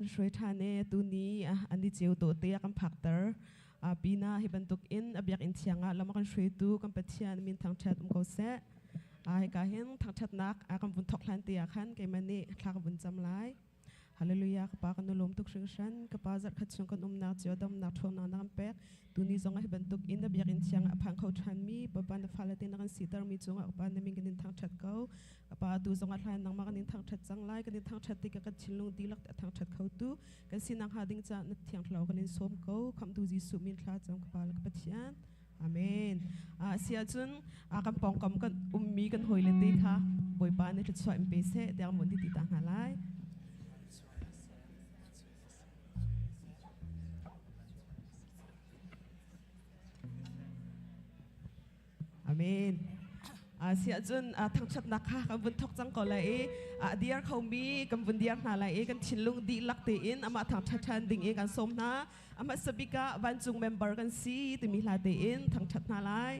Hruai ṭhan e tuni an i ceu dawh te a kan phakter. Pina hi bantuk in a biakinn thiang ah lam a kan hruaitu kan Pathian min thangṭhat um ko seh. Hika hin thangṭhatnak a kan vun thawk hlan te ah khan keimah nih thla ka vun cam lai. Hallelujah ka pa kan lawm tuk hringhran ka pa zarhkhat chung kan umnak cio damnak ṭhawnnak na kan pek tuni zong ah hi bantuk in na biakinn thiang ah a phan kho ṭhanmi Bawipa na fale te na kan sitermi cungah ka pa na min kan in thangṭhat ko Ka pa tu zong ah hlan nangmah kan in thangṭhat cang lai kan in thangṭhat tikah kan thinlung dihlak a thangṭhat kho tu kan sinak hnga ding caah na thiang thlarau kan in sawm ko khamhtu Jesuh min thla cam ka pa le ka Pathian Amen. Si ahcun kan pawngkam kan ummi kan hawile te kha Bawipa nih thluachuah in pe seh tiah kan ti ti ta hna lai. Amen. Si ahcun thangṭhatnak kha kan vun thawk cang ko lai i a diar khomi kan vun diar hna lai i kan thinlung dihlak tein amah thangṭhat ṭhan ding i kan sawm hna. Amah sabik ah vancung member kan si timi hla tein thangṭhat hna lai.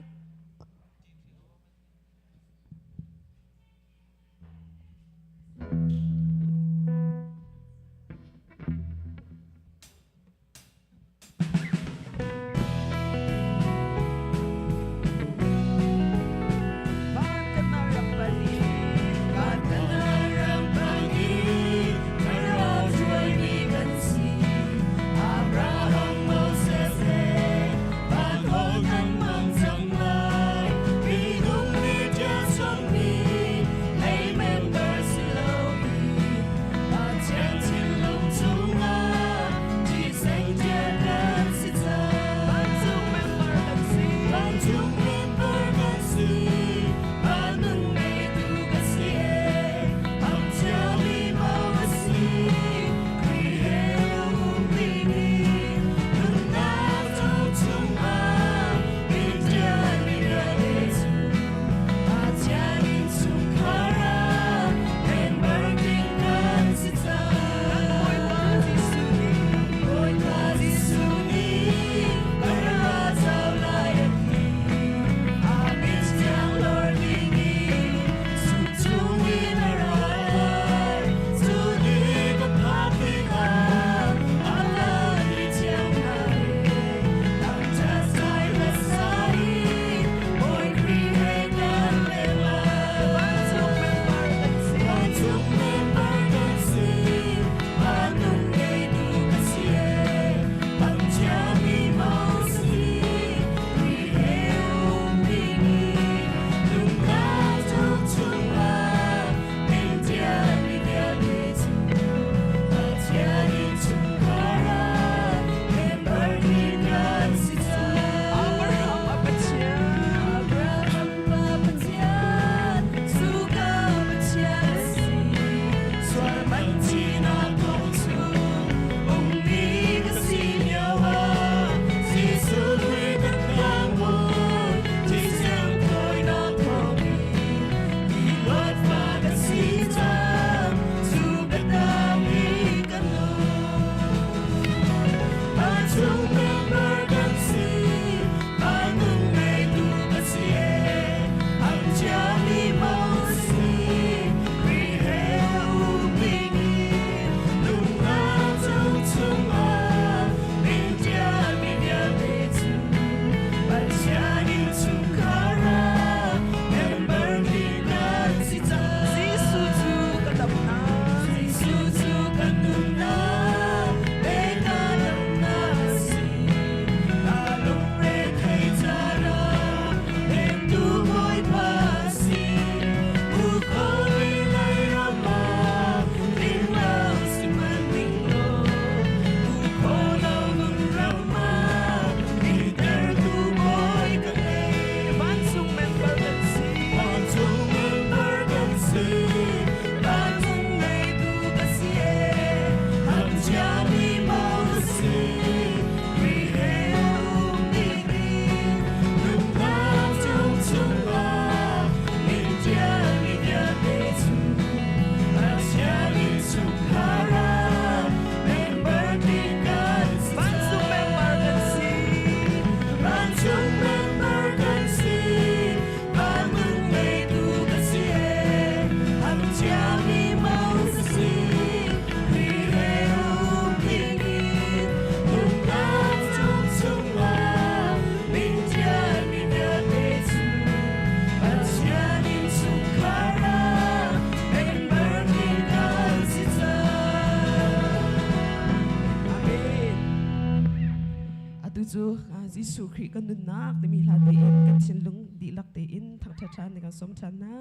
Cucu Jesuh Khrih kan nunnak timi hla tein kan thinlung dihlak tein thangṭhat ṭhan kan sawm ṭhan hna.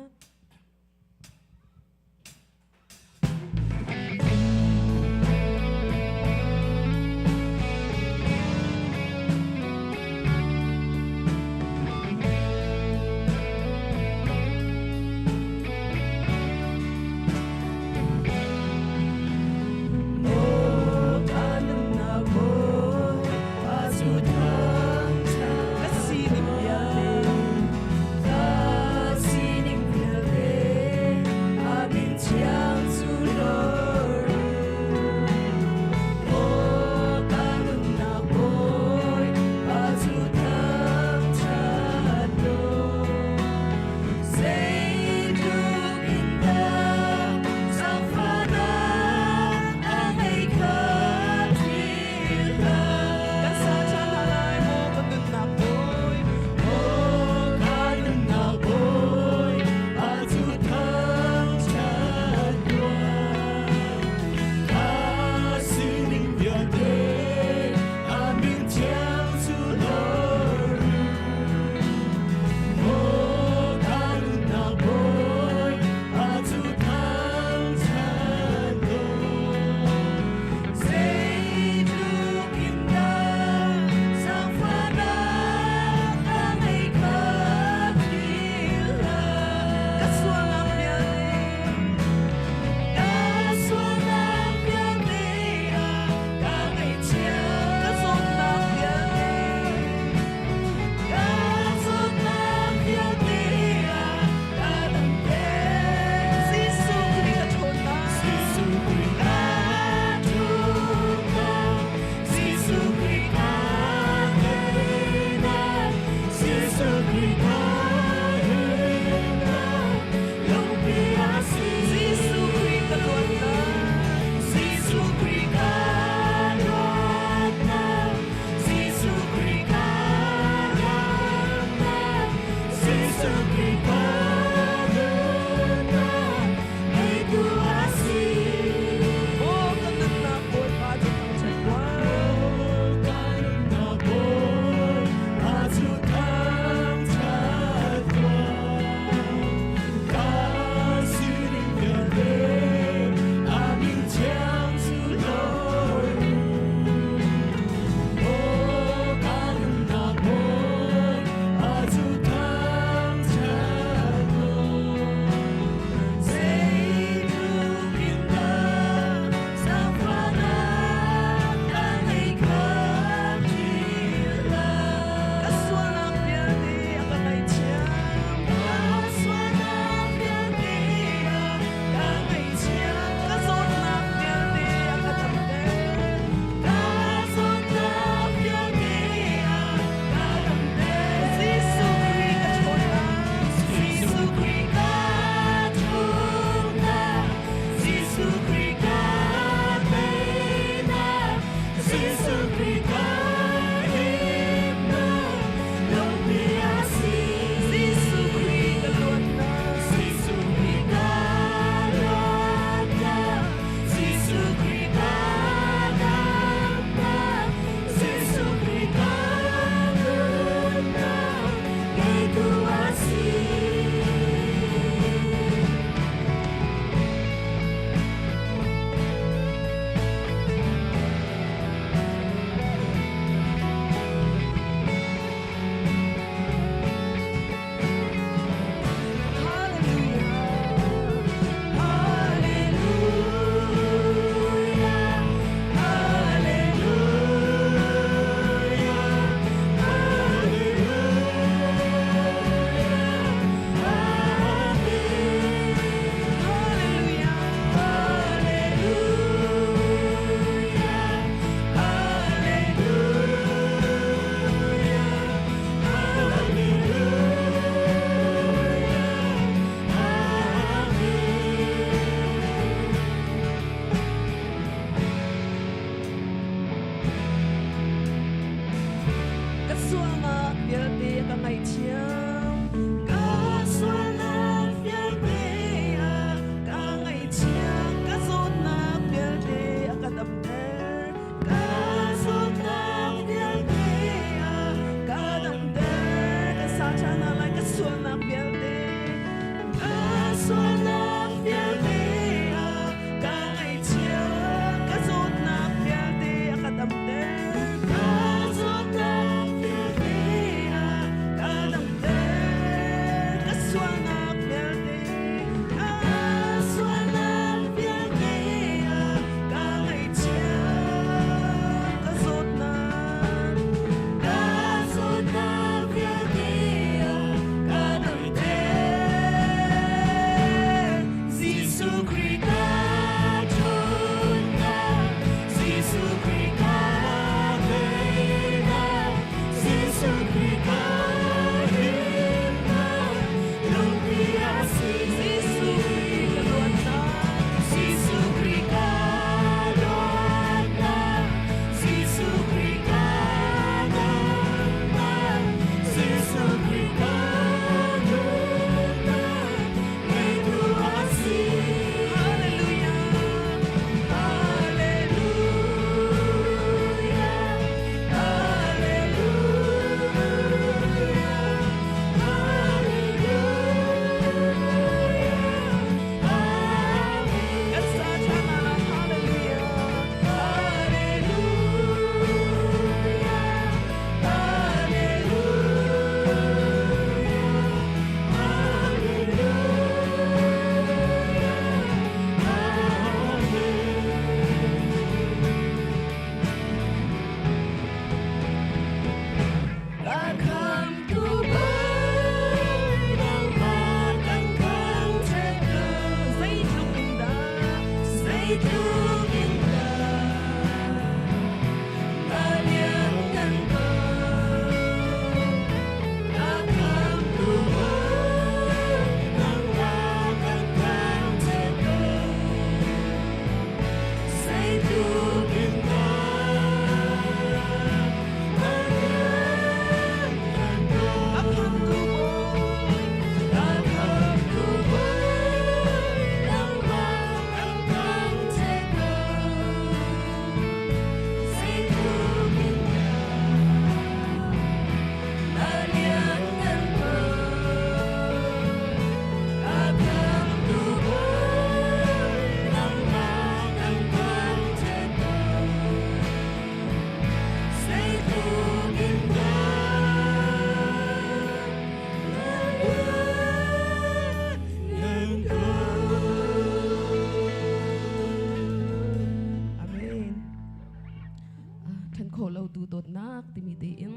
Kho lo tu dawtnak timi tein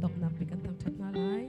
donghnak bik kan thangṭhat hna lai.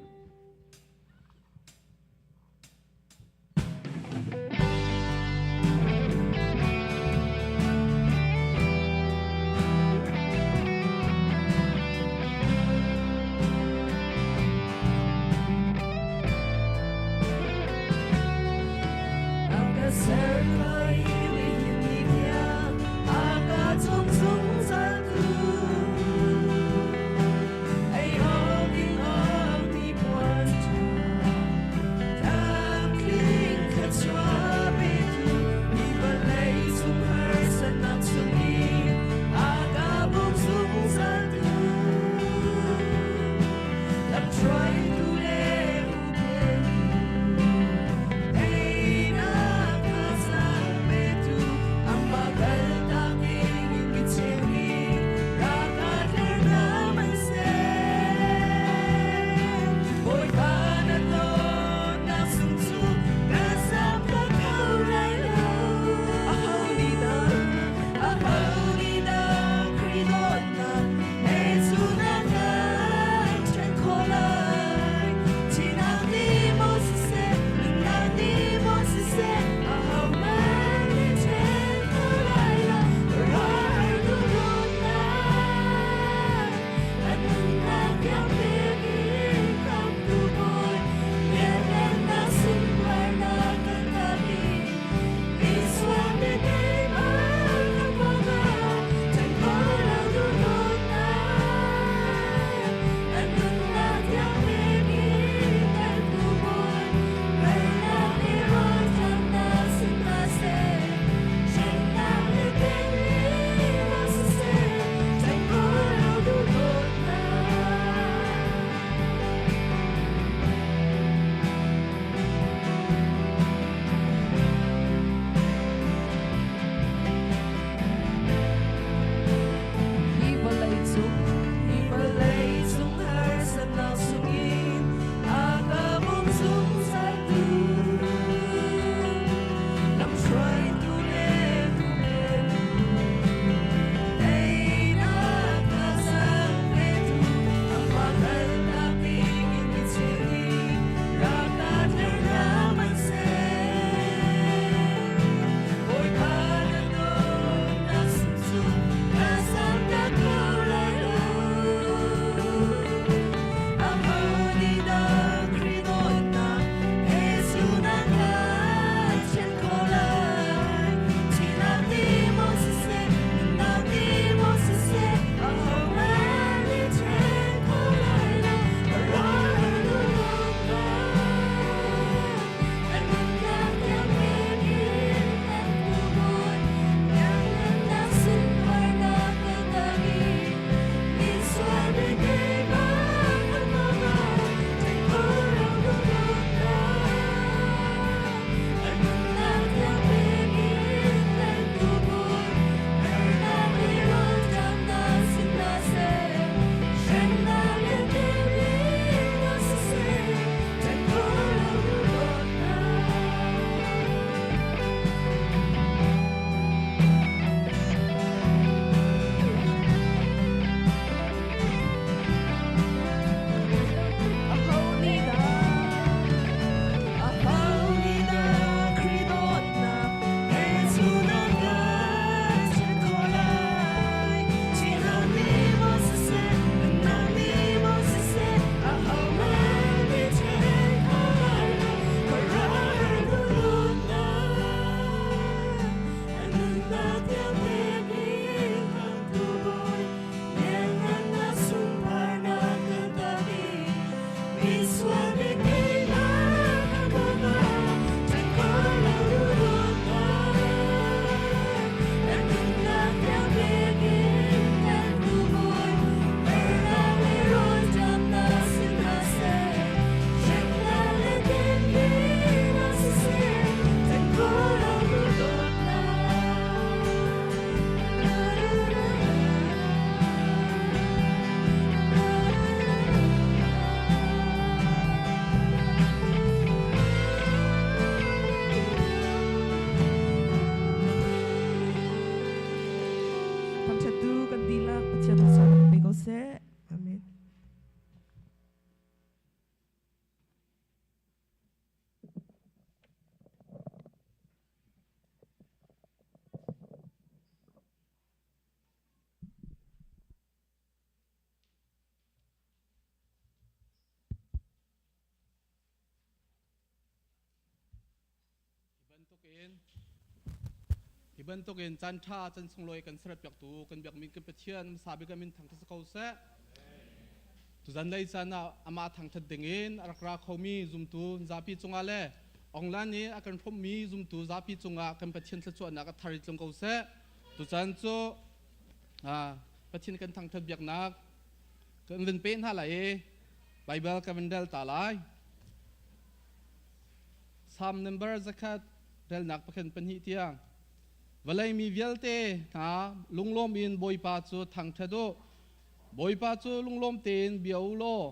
Thangṭhattu kan dihlak Pathian thluachuah pe ko. ko seh. Amen. Hi bantukin caan ṭha caan sunglawi kan serpiaktu kan biakmi kan Pathian hmasa bik min thangṭhat si ko seh. Tuzan lei caan ah amah thangṭhat dingin a rak ra khomi zumtu zapi cungah le online i a kan hrawmmi zumtu zapi cungah kan Pathian thluachuahnak a thar i tlung ko seh. Tucaan cu Pathian kan thangṭhat biaknak kan vun pe hna lai i Baibal kan vun rel ta lai. Psalm number 100 relnak 2 tiang. Vawlei mi vialte hna lunglawm in Bawipa cu thangṭhat u. Bawipa cu lunglawm tein bia u law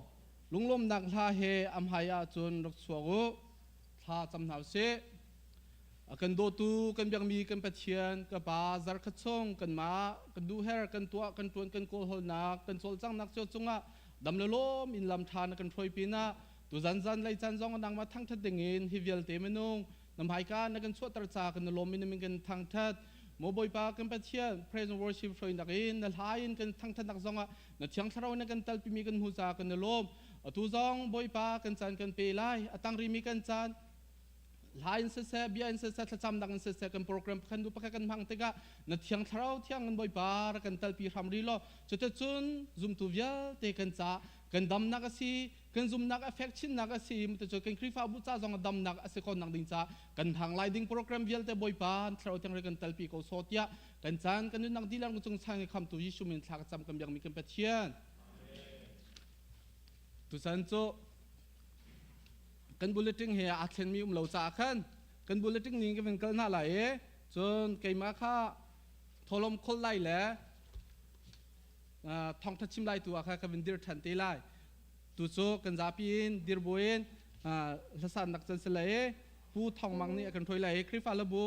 lunglawmnak hla he a hmai ah cun rak chuak u. Thla cam hna u sih. A kan dawtu kan biakmi kan Pathian ka Pa zarkhat chung kanmah kan duhher kan tuah kan ṭuan kan kawlhawlnak kan cawlcanghnak cio cungah dam le lawm in lam ṭha na kan hruai pinah tuzan zan lei caan zong nangmah thangṭhat dingin hi vialte minung na hmaika na kan chuahter ca kan lawm in min kan thangṭhat. Maw Bawipa kan Pathian, praise and worship hruainak in na hla in kan thangṭhatnak zongah na Thiang Thlarau na kan talpimi kan hmu ca kan i lawm. Atu zong Bawipa kan caan kan pe lai, a tang rimi kan caan hla in siseh, bia in siseh, thlacamnak in siseh kan program pakhat hnu pakhat kan hmang tikah na Thiang Thlarau thiang in Bawipa rak kan talpi hram rih law cuticun zumtu vialte kan ca kan damnak a si, kan zumnak a fek chinnak a si. Cu kan Khrihfabu ca zong a damnak a si khawhnak ding ca kan hang lai ding program vialte Bawipa Thlarau Thiang kan talpi ko so tiah kan caan kan nunnak dihlak cung sang i khamtu Jesuh min thla ka cam kan biakmi kan Pathian. Tuchan cu kan bulletin he aa thlenmi um lo caah khan kan bulletin ning kan kal hna lai i cun keimah kha tholom khol lai le thawngtha chim lai tu ah kha ka vin dir ṭhan te lai. Tu cu kan zapi in dir buin hlasan nak can si lai i Pu Thawng Mang nih a kan ṭhoi lai i Khrihfa labu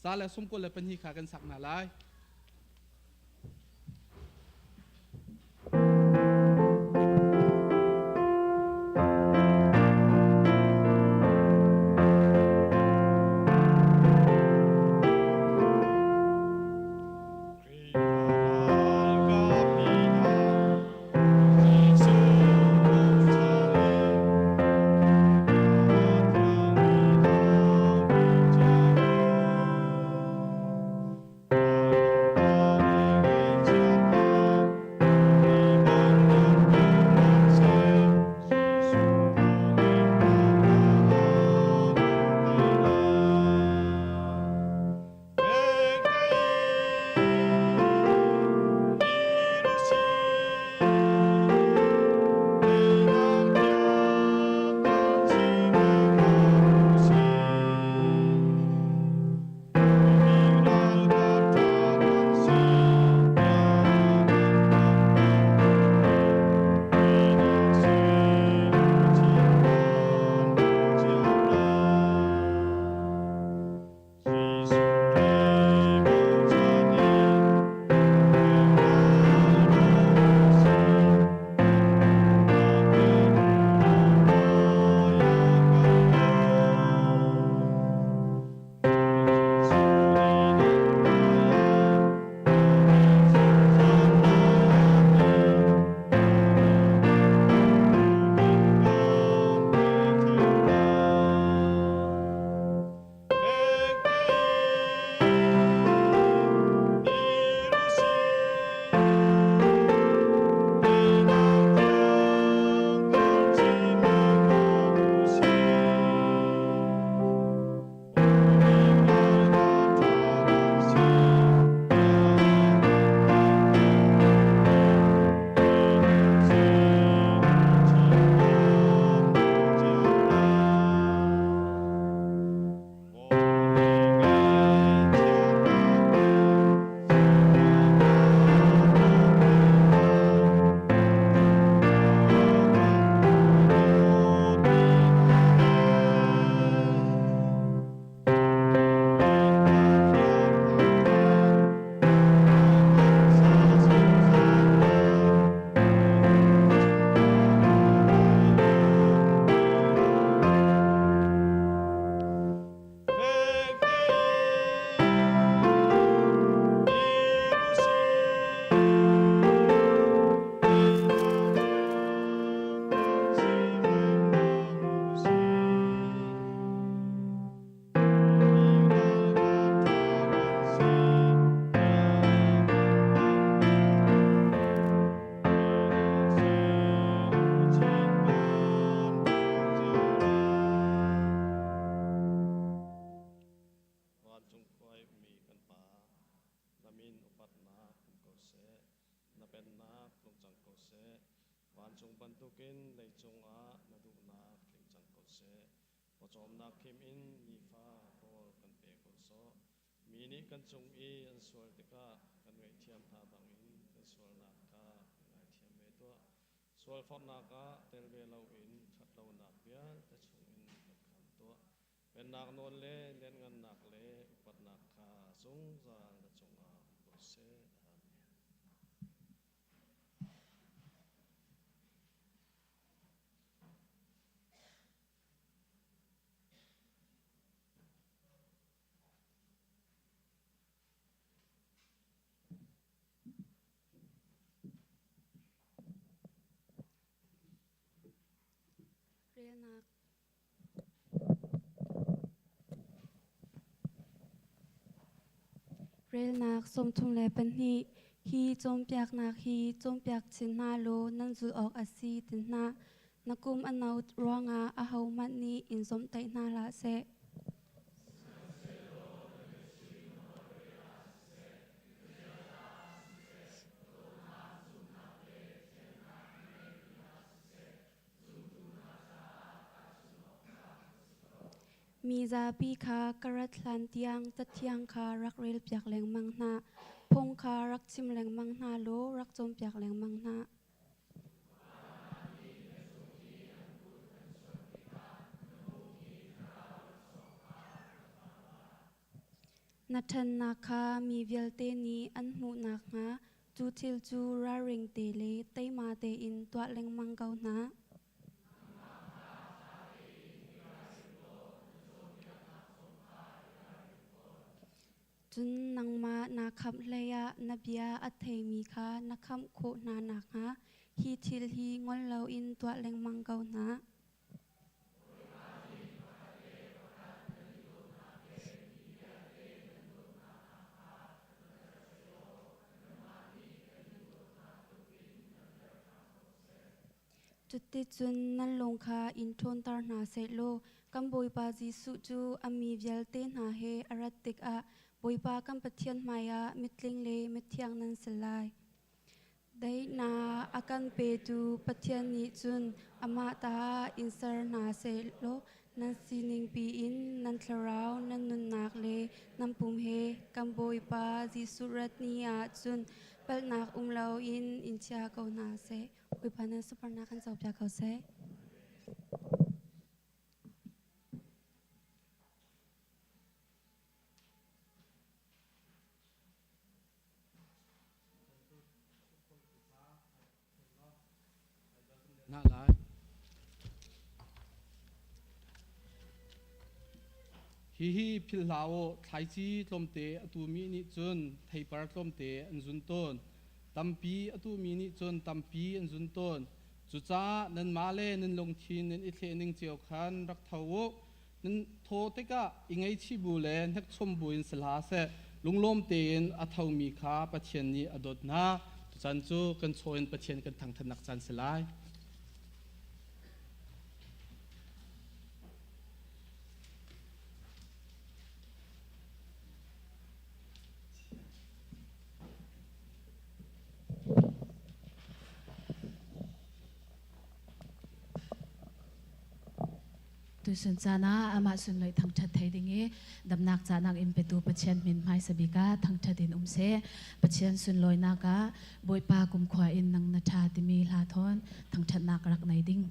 122 kha kan sak hna lai. pennak tlung cang ko seh. Vancung bantukin leicung ah na duhnak tling cang ko seh. Pawcawmnak khim in nifa rawl kan pe ko sawh. Mi nih kan cung i an sual tikah kan ngaihthiam hna bangin kan sualnak kha kan ngaithiam ve tuah. Sualforhnak ah tel ve loin ṭhatlonak vialte chungin kan khamh tuah. Pennak nawl le lianhngannak le upatnak kha zungzal na cungah um ko seh. Amen. Relnak Relnak 32 Hi cawnpiaknak hi cawnpiak chin hna law nan zulh awk a si ti hna. Na kum a no ruangah ahohmanh nih in zawmhtaih hna hlah seh. Mi zapi kha ka rat hlan tiang Cathiang kha rak relpiak lengmang hna. Phung kha rak chim lengmang hna law rak cawnpiak lengmang hna. Na ṭhannak kha mi vialte nih an hmuh nakhnga cu thil cu ralring te le teima tein tuah lengmang ko hna. Cun nangmah naa khamh hleiah na bia a theimi kha na khamh khawh hna nakhnga hi thil hi ngol loin tuah lengmang ko hna. Cuticun nan lung kha in ṭhawnter hna sehlaw kan Bawipa Jesuh cu a mi vialte hna he a rat tikah Bawipa kan Pathian hmaiah mitling le mithiang nan si lai. Daihnak a kan petu Pathian nih cun amah ta in ser hna sehlaw nan sining piin nan thlarau, nan nunnak le nan pum he kan Bawipa Jesuh rat ni ah cun palhnak um loin in chia ko hna seh. Bawipa nan sunparnak kan copiak ko seh. Hna lai. Hihi philh hlah u, thlaici tlawmte a tumi nih cun theipar tlawmte an zun tawn. Tampi a tumi nih cun tampi an zun tawn. Cucaah nanmah le nan lungthin nan i thlehning cio khan rak tho u. Nan thaw tikah i ngaihchih bu le hnekchom buin si hlah seh, lunglawm tein a thomi kha Pathian nih a dawt hna. Tuchan cu kan chaw in Pathian kan thangṭhatnak caan si lai. Tusun caan ah amah sunlawih thangṭhat thei ding i damnak cahnak in petu Pathian min hmaisa bik ah thangṭhat in um seh. Pathian sunlawinak ah Bawipa kumkhua in nang na ṭha timi hla thawn thangṭhatnak rak nei ding.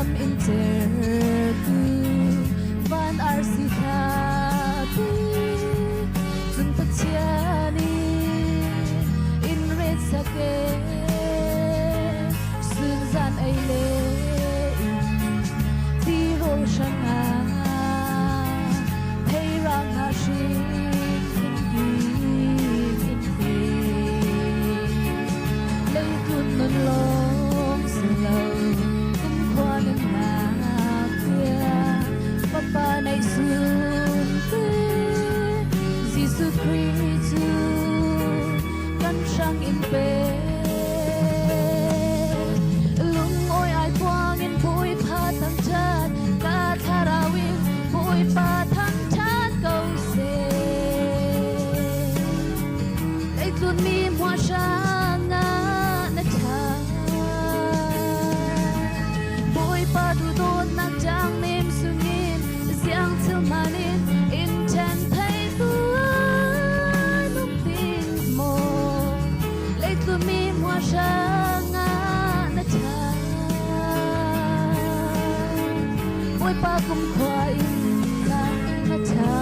Lam in certu van arsi thlapi cung Pathian in ret sake sun zan ei le in tirawl hrangah theirang ha hring phunkim in pe leitlun nun lawng si lo kumkhua nunnak tiang Fapa neih sun te Jesuh Khrih cu kan hrang in pe lungawi ai puang in Bawipa thangṭhat ka thlarau in Bawipa thangṭhat ko seh Leitlun mi hmuahhrang ah na ṭha. Bawipa duhdawtnak ṭangnem sungin siang thil hmaan in in ṭhen theitu nung ding maw? Leitlun mi hmuahhrang ah na ṭha. Bawipa kumkhua in na ṭha.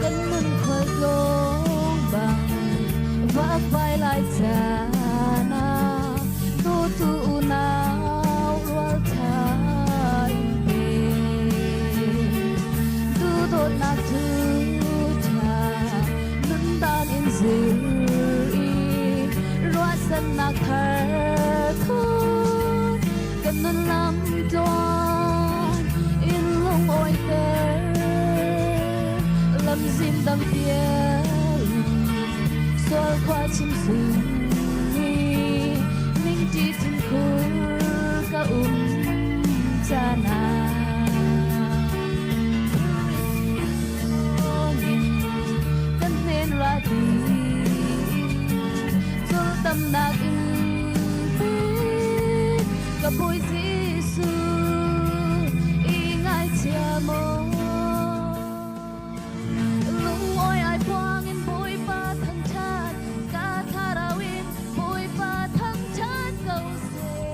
Kan nun khualtlawng bang vakvai lai caan ah dawtu unau rualṭha in pe. Duhdawtnak thuṭha nundan in zir i ruahsannak thar thur kan nun lam tluan in lungawiter lamzin dang pial in sual khua chim sing i ningṭi thinkhur ka um caan ah kan hnen ra ti cul tamnak in ka Bawi Jesuh i ngaichia maw Lungawi ai phuang in Bawipa thangṭhat ka thlarau in Bawipa thangṭhat ko seh.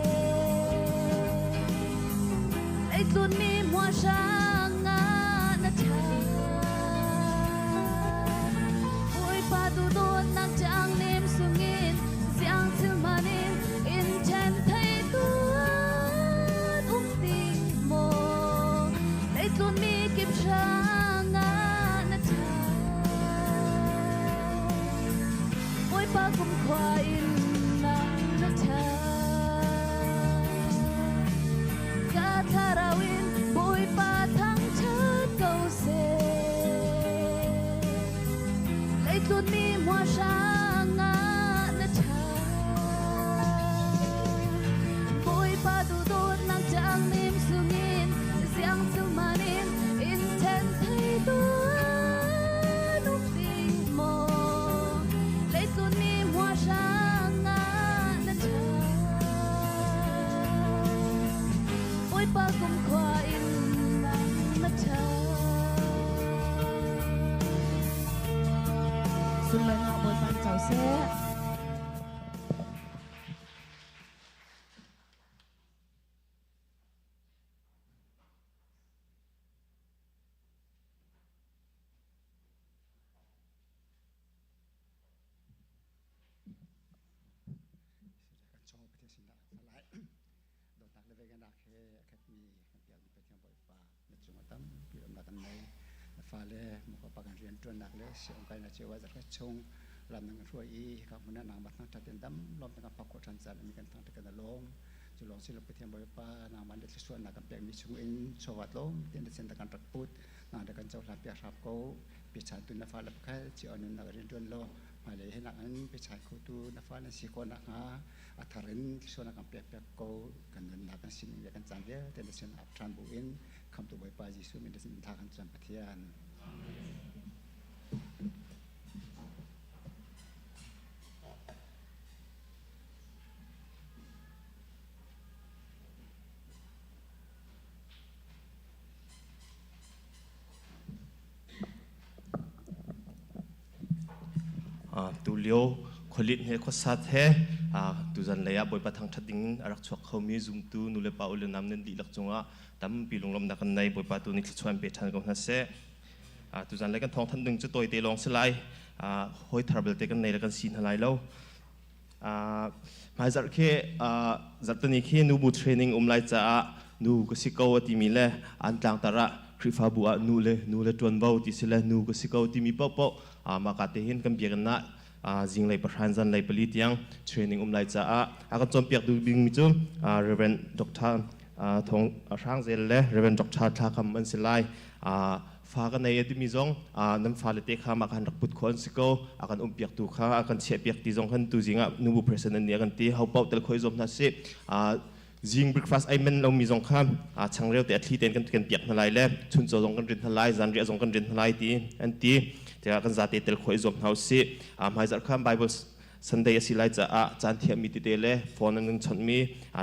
Leitlun mi hmuahhrang ah na ṭha. Bawipa duhdawtnak ṭangnem sungin siang thil hman in in ṭhen theitu an um ding maw? Leitlun mi kip hrang ah na ṭha. Bawipa kumkhua in na na ṭha. Ka thlarau in Bawipa thangṭhat ko seh. Leitlun mi hmuahhrang ah na ṭha. Bawipa duhdawtnak ṭangnem sungin siang thilman in in ṭhen theitu an um ding maw? Leitlun mi hmuahhrang ah na ṭha. Bawipa kumkhua in nang na ṭha. Sunlawinak Bawipa in co seh. Dawtnak le veganak he a khatmi kan biakmi Pathian Bawipa na cung a tampi lawmhnak kan nei. Na fale muka pa kan rianṭuannak le sianginn kainak cio ah zarhkhat chung lam nan kan hruai i hika hmun ah nangmah thangṭhat in dam lawm kan phak khawh ṭhan caan mi kan thangṭhat kan i lawm. Cu lawng si lo Pathian Bawipa nangmah le thluachuahnak kan pekmi chung in chawva tlawm tein na sin kan rak put. Nang kan cohlan piak hram ko. Pechan tu na fale pakhat cio nunnak rianṭuan law hmailei he nak in pechan khotu na fa nan si khawh nakhnga a thar in thluachuahnak kan pek piak ko. Kan nunnak kan sining le kan caan vialte na sin ap ṭhan bu in khamtu Bawipa Jesuh min na sin thla kan cam Pathian. Amen. Tulio khualit he khuasat he tuzan lei ah Bawipa thangṭhat ding in a rak chuak khomi zumtu nulepa u le nam nan dihlak cungah tampi lunglawmhnak kan nei. Bawipa tu nih thluachuah in pe ṭhan ko hna seh. Tuzan lei kan thawngthanh ding cu tawite lawng si lai. Hawi thar belte kan nei le kan si hna lai lo. Hmaizarh khi zarhteni khi nubu training um lai caah nu ka si ko a timi le an tlangtar ah Khrihfabu ah nu le nu le ṭuanvo ti si le nu ka si ko timi paohpaoh mah ka te hin kan biakinn ah zinglei pahran zanlei pali tiang training um lai caah a kan cawnpiak duh dingmi cu Reverend Dr. Thawng Hrang Zel le Reverend Dr. Thla Kham an si lai. Fa ka nei a timi zong nan fale te kha mah khan rak put khawh an si ko a kan umpiaktu kha a kan chiahpiak ti zong khan tuzing ah nubu president nih a kan ti ho paoh tel khoi zom hna si zing breakfast ai men lomi zong kha changreu te a thli tein kan kan piak hna lai le chuncaw zong kan rin hna lai zanriah zong kan rin hna lai ti an ti tiah kan zate tel khoi zom hna usih hmaizarh khan Bible Sunday a si lai caah caan thiahmi tete le phone an in chawnhmi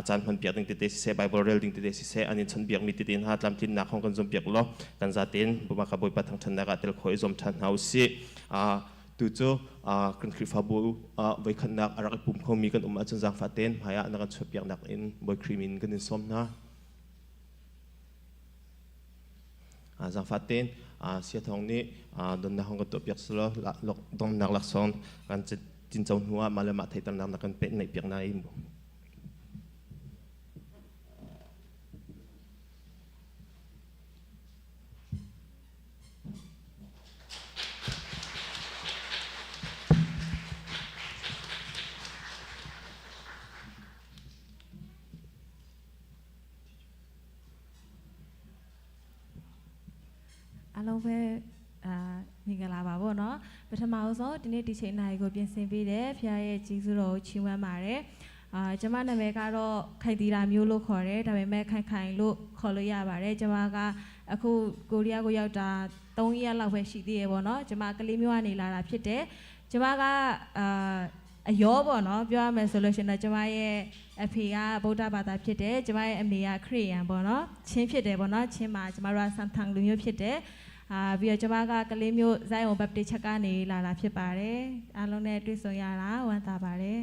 caan hmanpiak ding tete siseh Bible rel ding tete siseh an in chawnhbiakmi tete hna tlamtlinnak hong kan zumpiak law kan zatein Bumaka Bawipa thangṭhatnak ah tel khawh i zuam ṭhan hna usih. Tu cu kan Khrihfabu voikhatnak a rak i pum khomi kan um ahcun zaangfah tein hmaiah na kan chuahpiaknak in Bawi Khrih min kan in sawm hna. Zaangfah tein Sia Thawng nih donnak hong kan tuahpiak selaw donnak laksawng kan tinco hnu ah mah le mah theihternak na kan neihpiak na i အားလုံးပဲအာမင်္ဂလာပါဗောနော်ပထမအဆုံးဒီနေ့ဒီချိန်နိုင်ကိုပြင်ဆင်ပေးတယ်ဖခင်ရဲ့ကျေးဇူးတော်ကိုချီးမွမ်းပါတယ်အာကျမနာမည်ကတော့ခိုင်တီရာမျိုးလို့ခေါ်တယ်ဒါပေမဲ့ခိုင်ခိုင်လို့ခေါ်လို့ရပါတယ်ကျမကအခုကိုရီးယားကိုရောက်တာ3ရက်လောက်ပဲရှိသေးရပေါ့နော်ကျမကလေးမျိုးကနေလာတာဖြစ်တယ်ကျမကအာ အယောပေါ့နော်ပြောရမယ်ဆိုလို့ရှိရင်တော့ကျမရဲ့အဖေကဗုဒ္ဓဘာသာဖြစ်တယ်ကျမရဲ့အမေကခရစ်ယာန်ပေါ့နော်ချင်းဖြစ်တယ်ပေါ့နော်ချင်းမှာကျမတို့ကဆန်ထန်လူမျိုးဖြစ်တယ်အာပြီးတော့ကျမကကလေးမျိုးဇိုင်ဝန်ဘက်ပတစ်ချက်ကနေလာတာဖြစ်ပါတယ်အားလုံးနဲ့တွေ့ဆုံရတာဝမ်းသာပါတယ်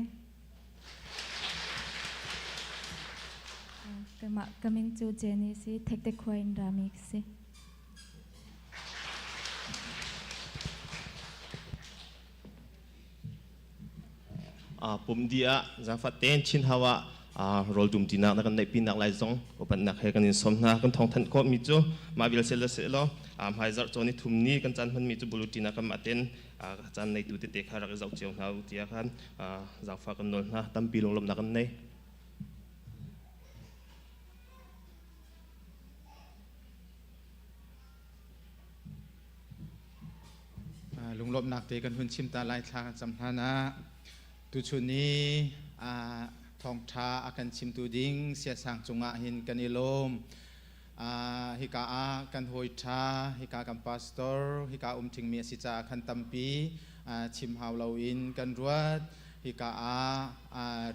Kama kaming chu Jenny si thekte khwain rami si. Pum di ah zaangfah tein Chin Hau ah rawl dum tinak na kan neihpinak lai zong upatnak he kan in sawm hna. Kan thawngthanh khawhmi cu mah vial sel seh law hmaizarh cawn i thum ni kan caan hmanmi cu buluṭin ah kanmah tein caan neitu tete kha rak i zoh cio hna u tiah khan zaangfah kan nawl hna. Tampi lunglawmhnak kan nei. Lunglawmhnak te kan hun chim ta lai thla kan cam hlan ah tuchun ni thawngṭha a kan chimtu ding siasang cungah hin kan i lawm. Hika ah kan hawi ṭha, hika kan pastor, hika um ṭhingmi a si caah khan tampi chim hau loin kan ruat. Hika ah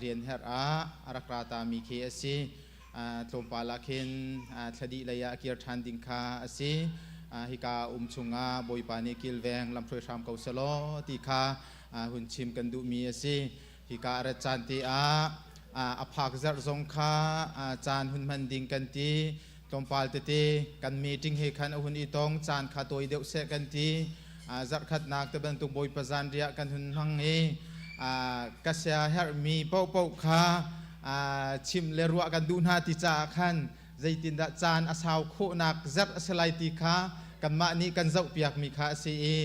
rian herh ah a rak ra tami khi a si. Tlawmpal ah khin thladih lei ah a kir ṭhan ding kha a si. Hika um chungah Bawipa nih kilveng lamhruai hram ko selaw ti kha hun chim kan duhmi a si. Hika a rat caan te ah a phak zarh zong kha caan hun hman ding kan ti. Tlawmpal tete kan meeting he khan a hun i tong caan kha tawi deuh seh kan ti. Zarhkhatnak te bantuk Bawipa zanriah kan hun hmang i ka sia herhmi paohpaoh kha chim le ruah kan duh hna ti caah khan zeitindah caan a sau khawhnak zarh a si lai ti kha kanmah nih kan zohpiakmi kha a si i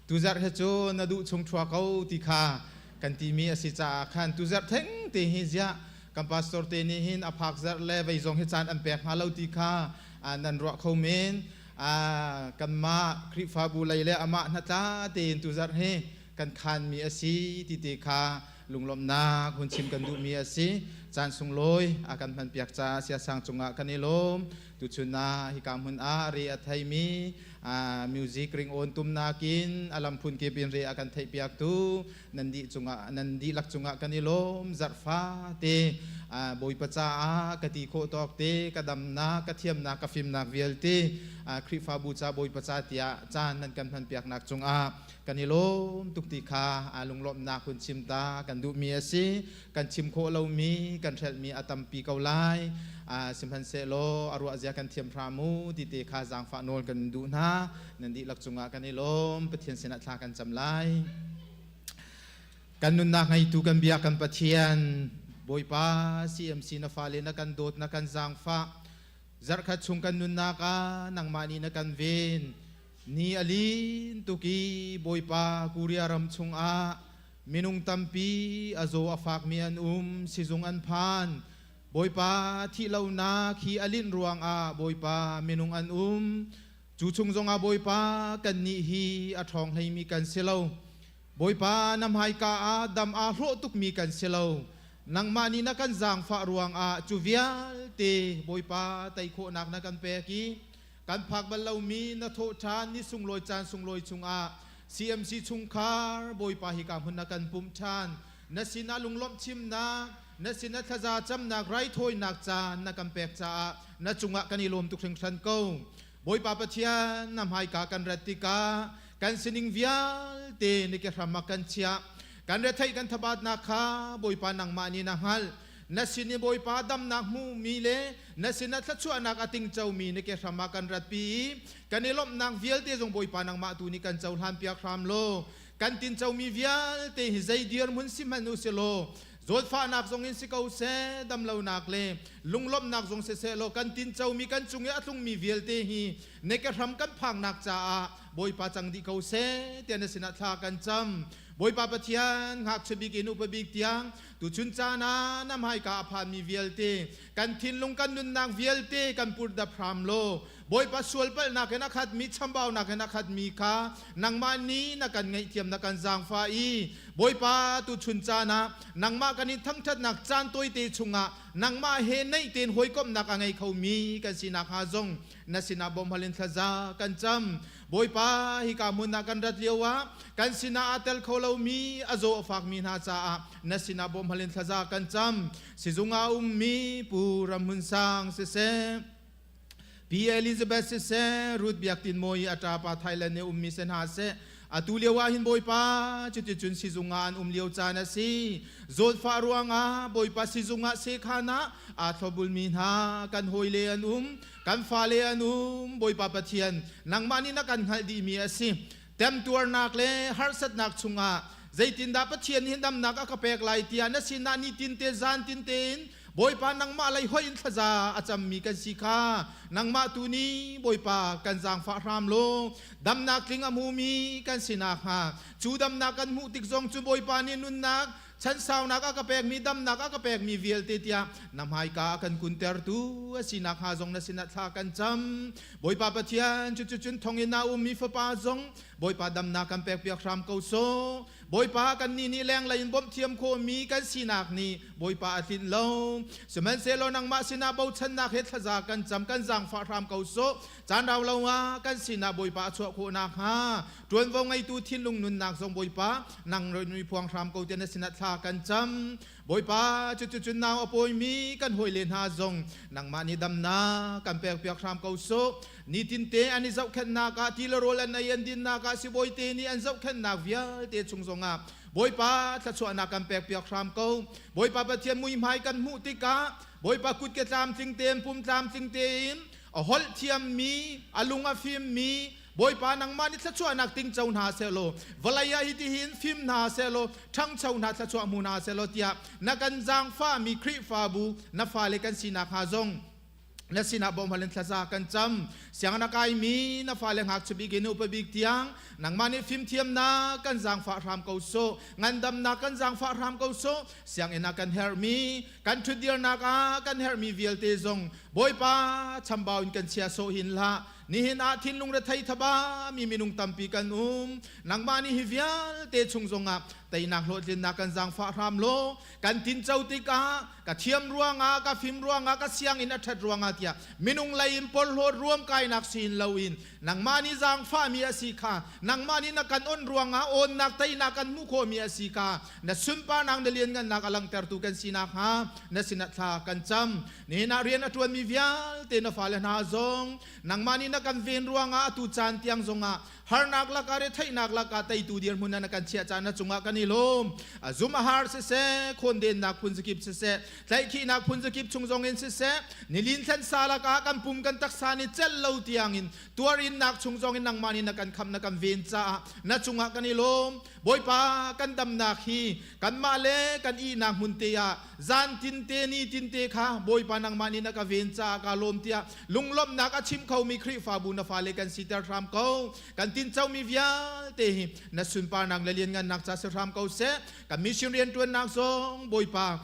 tuzarh hi cu na duh chung ṭhua ko ti kha kan timi a si caah khan tuzarh theng te hi ziah kan pastor te nih hin a phak zarh le vei zong hi caan an pek hnga lo ti kha nan ruah kho men. Kanmah Khrihfabu lei le amah hnatla tein tuzarh hi kan khanmi a si ti te kha lunglawmhnak hun chim kan duhmi a si. Caan sunglawi a kan hmanpiak caah siasang cungah kan i lawm. Tuchun ah hika hmun ah re a theimi music ringawn tumnak in a lam phun kip in re a kan theihpiaktu nan dih cungah nan dihlak cungah kan i lawm. Zarhfa te Bawipa caah ka ti khawh tawk te ka damnak ka thiamnak ka fimnak vialte Khrihfabu ca Bawipa ca tiah caan nan kan hmanpiaknak cungah kan i lawm tuk ti kha lunglawmhnak hun chim ta kan duhmi a si. Kan chim khawh lomi, kan hrelhmi a tampi ko lai. Sihmanhsehlaw a ruahzia kan thiam hram u ti te kha zaangfah nawl kan duh hna. Nan dihlak cungah kan i lawm. Pathian sinah thla kan cam lai. Kan nunnak ngeitu kan bia kan Pathian, Bawipa CMC na fale na kan dawt na kan zaangfah. Zarhkhat chung kan nunnak ah nangmah nih na kan ven. Ni a lin tuk i Bawipa Korea ram chungah minung tampi a zaw a fakmi an um, sizung an phan. Bawipa thihlonak hi a linh ruangah Bawipa minung an um. Cu chung zongah Bawipa kannih hi a ṭhawng hleimi kan si lo. Bawipa na hmaika ah dam aa hlawh tukmi kan si lo. Nangmah nih na kan zaangfah ruangah cu vialte Bawipa tei khawhnak na kan pek i kan phak bal lomi na thawhṭhan ni sunglawi caan sunglawi chungah CMC chungkhar Bawipa hika hmun na kan pumh ṭhan. Na sinah lunglawmh chimnak, na sinah thlaza camnak raithawinak caan na kan pek caah na cungah kan i lawm tuk hringhran ko. Bawipa Pathian na hmaika kan rat tikah kan sining vialte na kehram ah kan chiah. Kan retheih kan thabatnak kha Bawipa nangmah nih na hngalh. Na sin i Bawipa damnak hmumi le na sinah thluachuahnak a tingcomi na kehram ah kan ratpi i kan i lawmhnak vialte zong Bawipa nangmah tu nih kan cohlanpiak hram law kan tincomi vialte hi zei dirhmun si hmanh u si law zawtfahnak zong in si ko seh damlonak le lunglawmhnak zong siseh law kan tincomi kan cung i a tlungmi vialte hi na ke hram kan phaknak caah Bawipa cang dih ko seh tiah na sinah thla kan cam. Bawipa Pathian ngakchia bik in upa bik tiang tuchun caan ah na hmaika a phanmi vialte kan thinlung kan nunnak vialte kan purdap hram law Bawipa sualpalhnak in a khatmi chambaunak in a khatmi kha nangmah nih na kan ngaihthiam na kan zaangfah i Bawipa tuchun caan ah nangmah kan in thangṭhatnak caan tawite chungah nangmah he naih tein hawikomhnak a ngei khomi kan si nakhnga zong na sinah bawmhal in thlaza kan cam. Bawipa hika hmun ah kan rat lio ah kan sinah aa tel kho lomi a zaw a fakmi hna caah na sinah bawmhal in thlaza kan cam. Sizung ah a ummi Pu Ram Hmun Sang siseh Pi Elizabeth siseh, Ruth Biak Tin Mawi a ṭapa Thailand i ummi si hna seh, atu lio ah hin Bawipa cuticun sizung ah an um lio caan a si. Zawtfah ruangah Bawipa sizung ah sekhan ah aa thlopbulmi hna kan hawile an um, kan fale an um. Bawipa Pathian, nangmah nih na kan hngalh dihmi a si. Temtuarnak le harsatnak chungah zeitindah Pathian nih damnak a ka pek lai tiah na sinah nitin te zan tin tein Bawipa nangmah lei hoih in thlaza a cammi kan si kha nangmah tu nih Bawipa kan zaangfah hram law damnak tling a hmumi kan si nakhnga cu damnak kan hmuh tik zong cu Bawipa nih nunnak chansaunak a ka pekmi damnak a ka pekmi vialte tiah na hmaika a kan kuntertu a si nakhnga zong na sinah thla kan cam. Bawipa Pathian cucucun thonginn ah ummi fapa zong Bawipa damnak kan pekpiak hram ko sawh. Bawipa kannih nih lenglei in bawmh thiam khawhmi kan sinak nih Bawipa a tlinh lo. Sihmanhsehlaw nangmah sinah bochannak he thlaza kan cam kan zaangfah hram ko sawh. Caan rau lo ah kan sinah Bawipa a chuah khawh nakhnga ṭuanvo ngeitu thinlung nunnak zong Bawipa nang nui phuang hram ko tiah na sinah thla kan cam. Bawipa cuticun nau a pawimi kan hawile hna zong nangmah nih damnak kan pekpiak hram ko sawh. Nitinte an i zohkhenhnak ah ti le rawl an ei an dinnak ah sibawite nih an zohkhenhnak vialte chung zongah Bawipa thluachuahnak kan pekpiak hram ko. Bawipa Pathian muihmai kan hmuh tikah Bawipa kutke tlamtling tein pum tlamtling tein a holh thiammi a lung a fimmi Bawipa nangmah nih thluachuahnak tingco hna sehlaw vawlei ah hitihin fim hna sehlaw ṭhangcho hna thluachuah hmu hna sehlaw tiah na kan zaangfahmi Khrihfabu na fale kan sinak hnga zong na sinah bawmhal in thlaza kan cam. Sianginn a kaimi na fale ngakchia bik in upa bik tiang nangmah nih fimthiamnak kan zaangfah hram ko sawh, ngandamnak kan zaangfah hram ko sawh. Sianginn ah kan herhmi, kan ṭhutdirnak ah kan herhmi vialte zong Bawipa chambau in kan chia sawh hin hlah. Nihin ah thinlung rethei thaba mi minung tampi kan um. Nangmah nih hi vialte chung zongah teinak hlawhtlinnak kan zaangfah hram law kan tinco tikah ka thiam ruangah ka fim ruangah ka sianginn a ṭhat ruangah tiah minung lei in porhlawt ruamkainak sin loin nangmah nih zaangfahmi a si kha nangmah nih na kan on ruangah awnnak teinak kan hmuh khawhmi a si kha na sunparnak na lianngannak a langhtertu kan si nakhnga na sinah thla kan cam. Nihin ah rian a ṭuanmi vialte na fale hna zong nangmah nih na na kan ven ruangah atu caan tiang zongah harnak lakah retheihnak lakah teitu dirhmun ah na kan chiah caan na cungah kan i lawm. Zum a har siseh, khawndennak phun zakip siseh, tlaihkhihnak phun zakip chung zongin siseh, nilin thlen sa lakah kan pum kan taksa nih celh lo tiangin tuarinnak chung zongin nangmah nih na kan khamh na kan ven caah na cungah kan i lawm. Bawipa kan damnak hi kanmah le kan ihnak hmun te ah zan tinte ni tinte kha Bawipa nangmah nih na ka ven caah kaa lawm tiah lunglawmhnak a chim khomi Khrihfabu na fale kan siter hram ko. Kan tincomi vialte hi na sunparnak le lianngannak ca si hram ko seh. Kan mission rianṭuannak zong Bawipa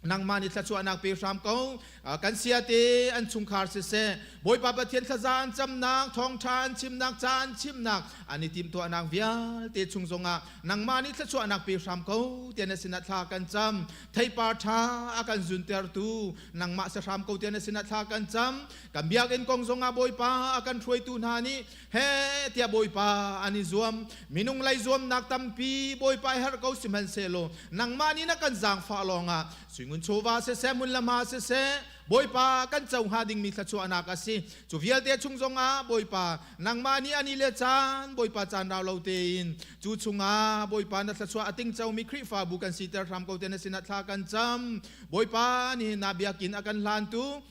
nangmah nih thluachuahnak pe hram ko. Kan siate an chungkhar siseh, Bawipa Pathian thlaza an camnak, thawngṭha an chimnak, ca an chimnak, an i timhtuahnak vialte chung zongah nangmah nih thluachuahnak pe hram ko tiah na sinah thla kan cam. Theipar ṭha a kan zuntertu nangmah si hram ko tiah na sinah thla kan cam. Kan biakinn kong zongah Bawipa a kan hruaitu hna nih he tiah Bawipa an i zuam. Minung lei zuamnak tampi Bawipa i herh ko sihmanhsehlaw nangmah nih na kan zaangfah lawngah suingun chawva siseh hmun le hma siseh Bawipa kan co hnga dingmi thluachuahnak a si. Cu vialte chung zongah Bawipa nangmah nih ani le caan Bawipa caan rau lo tein cu chungah Bawipa na thluachuah a tingcomi Khrihfabu kan siter hram ko te na sinah thla kan cam. Bawipa nihin ah biakinn a kan hlantu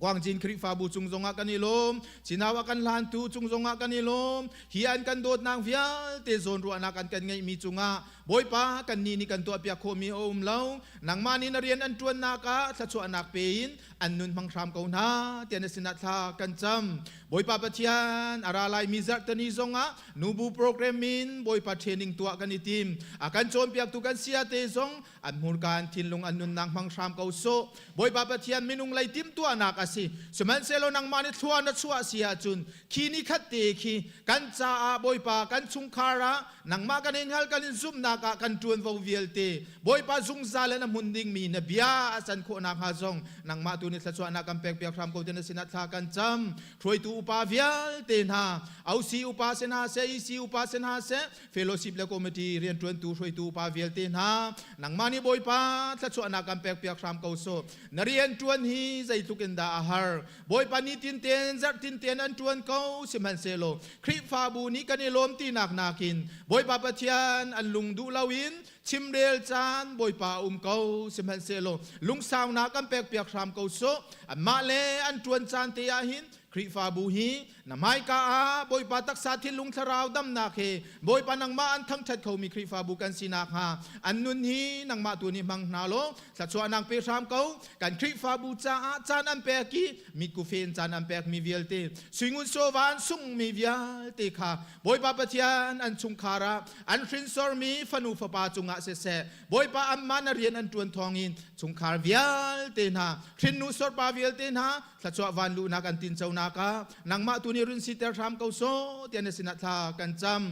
Guangjin Khrihfabu cung zongah kan i lawm. Cinau a kan hlantu cung zongah kan i lawm. Hi an kan dawtnak vialte zawnruahnak an kan ngeihmi cungah Bawipa kannih nih kan tuahpiak khawhmi a um lo. Nangmah nih na rian an ṭuannak ah thluachuahnak pe in an nun hmang hram ko hna tiah na sinah thla kan cam. Bawipa Pathian a ra laimi zarhteni zongah nubu program in Bawipa training tuah kan i tim. A kan cawnpiaktu kan siate zong an hmurka an thinlung an nunnak hmang hram ko sawh. Bawipa Pathian minung lei timhtuahnak a si. Sihmanhsehlaw nangmah nih thlua na chuah si ahcun khi ni khat te khi kan caah Bawipa kan chungkhar ah nangmah kan in hngal kan in zumhnak ah kan ṭuanvo vialte Bawipa zungzal in a hmun dingmi na bia a can khawh nakhnga zong nangmah tu nih thluachuahnak kan pekpiak hram ko ti na sinah thla kan cam. Hruaitu upa vialte hna, OC upa si hna seh, EC upa si hna seh, fellowship le committee rianṭuantu hruaitu upa vialte hna nangmah nih Bawipa thluachuahnak kan pekpiak hram ko sawh. Na rianṭuan hi zeitluk in dah a har. Bawipa nitin tein zarhtin tein an ṭuan ko sihmanhsehlaw Khrihfabu nih kan i lawm tinak nakin Bawipa Pathian an lung duh loin chimrel caan Bawipa a um ko sihmanhsehlaw lungsaunak kan pekpiak hram ko sawh. Anmah le an ṭuan caan te ah hin Khrihfabu hi na hmaika ah Bawipa taksa thinlung thlarau damnak he Bawipa nangmah an thangṭhat khomi Khrihfabu kan si nakhnga an nun hi nangmah tu nih hmang hna law thluachuahnak pe hram ko. Kan Khrihfabu caah caan an pek i mitkufe in caan an pekmi vialte suingun sawva an sunghmi vialte kha Bawipa Pathian an chungkhar ah an hrinsormi fanu fapa cungah siseh Bawipa anmah na rian an ṭuan thawngin chungkhar vialte hna hrinnu sorpa vialte hna thluachuah van luhnak an tinconak ah nangmah tu nih run siter hram ko sawh tiah na sinah thla kan cam.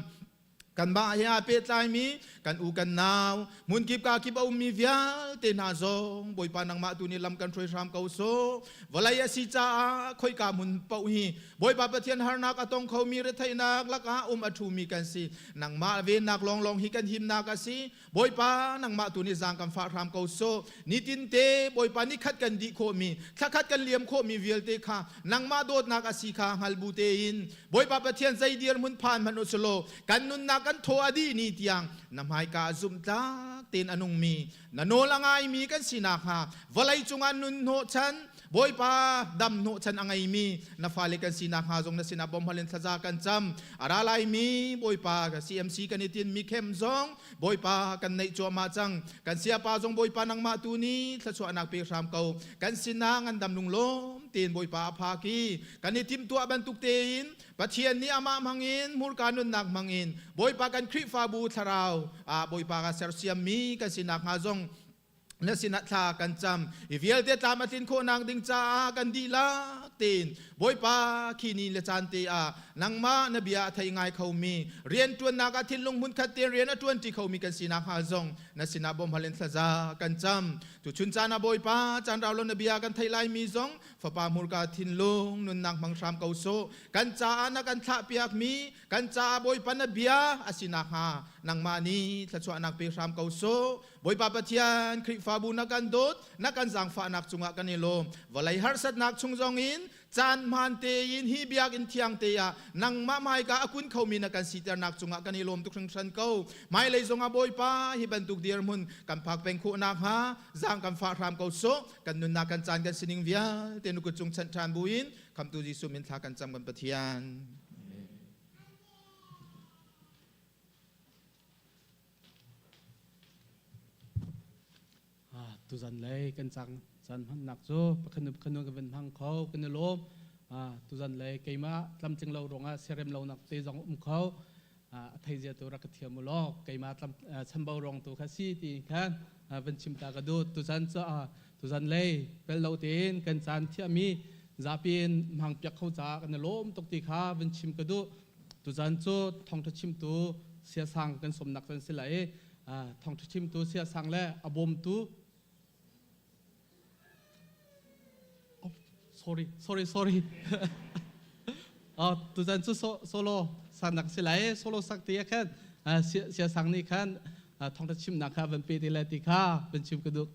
Kanmah he aa pehtlaimi kan u kan nau hmunkip ka kip a ummi vialte hna zong Bawipa nangmah tu nih lam kan hruai hram ko sawh. Vawlei a si caah khoika hmun paoh hi Bawipa Pathian harnak a tong khomi retheihnak lakah um a ṭhumi kan si. Nangmah vennak lawnglawng hi kan himnak a si. Bawipa nangmah tu nih zaang kan fah hram ko sawh. Nitinte Bawipa nikhat kan dih khawhmi, thlakhat kan liam khawhmi vialte kha nangmah dawtnak a si kha hngal bu tein Bawipa Pathian zei dirhmun phan hmanh usulaw kan nunnak kan thaw a dih ni tiang na hmaika ah zumhtlak tein a nungmi na nawl a ngaimi kan si nakhnga vawlei cungah nun hnawhchan Bawipa dam hnawhchan a ngeimi na fale kan si nakhnga zong na sinah bawmhal in thlaza kan cam. A ra laimi Bawipa CMC kan i tinmi khem zong Bawipa kan neih cuahmah cang. Kan siapa zong Bawipa nangmah tu nih thluachuahnak pe hram ko. Kan sinah ngandam lunglawm tein Bawipa a phak i kan i timhtuah bantuk tein Pathian nih amah hmangin hmurka nunnak hmangin Bawipa kan Khrihfabu thlarau ah Bawipa ka sersiammi kan si nakhnga zong na sinah thla kan cam. Hi vialte tlam a tlin khawhnak ding caah kan dihlak tein Bawipa khi ni le caan te ah nangmah na bia a thei ngai khomi rianṭuannak ah thinlung hmunkhat tein rian a ṭuanṭi khomi kan sinak hnga zong na sinah bawmhal in thlaza kan cam. Tuchun caan ah Bawipa caan rau lo na bia kan theih laimi zong fapa hmurka thinlung nunnak hmang hram ko sawh. Kan caah na kan thlahpiakmi kan caah Bawipa na bia a si nakhnga nangmah nih thluachuahnak pe hram ko sawh. Bawipa Pathian, Khrihfabu na kan dawt, na kan zaangfahnak cungah kan i lawm. Vawlei harsatnak chung zongin Caan hmaan tein hi biakinn thiang te ah nangmah hmaika a kun khomi na kan siternak cungah kan i lawm tuk hringhran ko. Hmailei zongah Bawipa hi bantuk dirhmun kan phak peng khawh nakhnga zaang kan fah hram ko sawh. Kan nunnak kan caan kan sining vialte na kut cung chanh ṭhan buin Khamtu Jesuh min thla kan cam kan Pathian. Tuzan lei kan cang caan hmannak cu pakhat nu pakhat nu kan van hmang kho kan i lawm. Tuzan lei keimah tlamtling lo ruangah siarem lonak te zong um kho a thei zia tu rak ka thiam u law keimah tlam chambau ruang tu kha si ti khan van chim ta ka duh. Tuzan cu tuzan lei pel lo tein kan caan thiahmi zapi in hmang piak kho caah kan i lawm tuk ti kha van chim ka duh. Tuzan cu thawngṭha chimtu siasang kan sawmnak can si lai i thawngṭha chimtu siasang le a bawmtu oh, sorry sorry sorry oh, tuzan cu solo sanak si lai solo sak ti khan siasang nih khan thawngṭha chimnak kha van pe te lai ti kha van chim ka duh.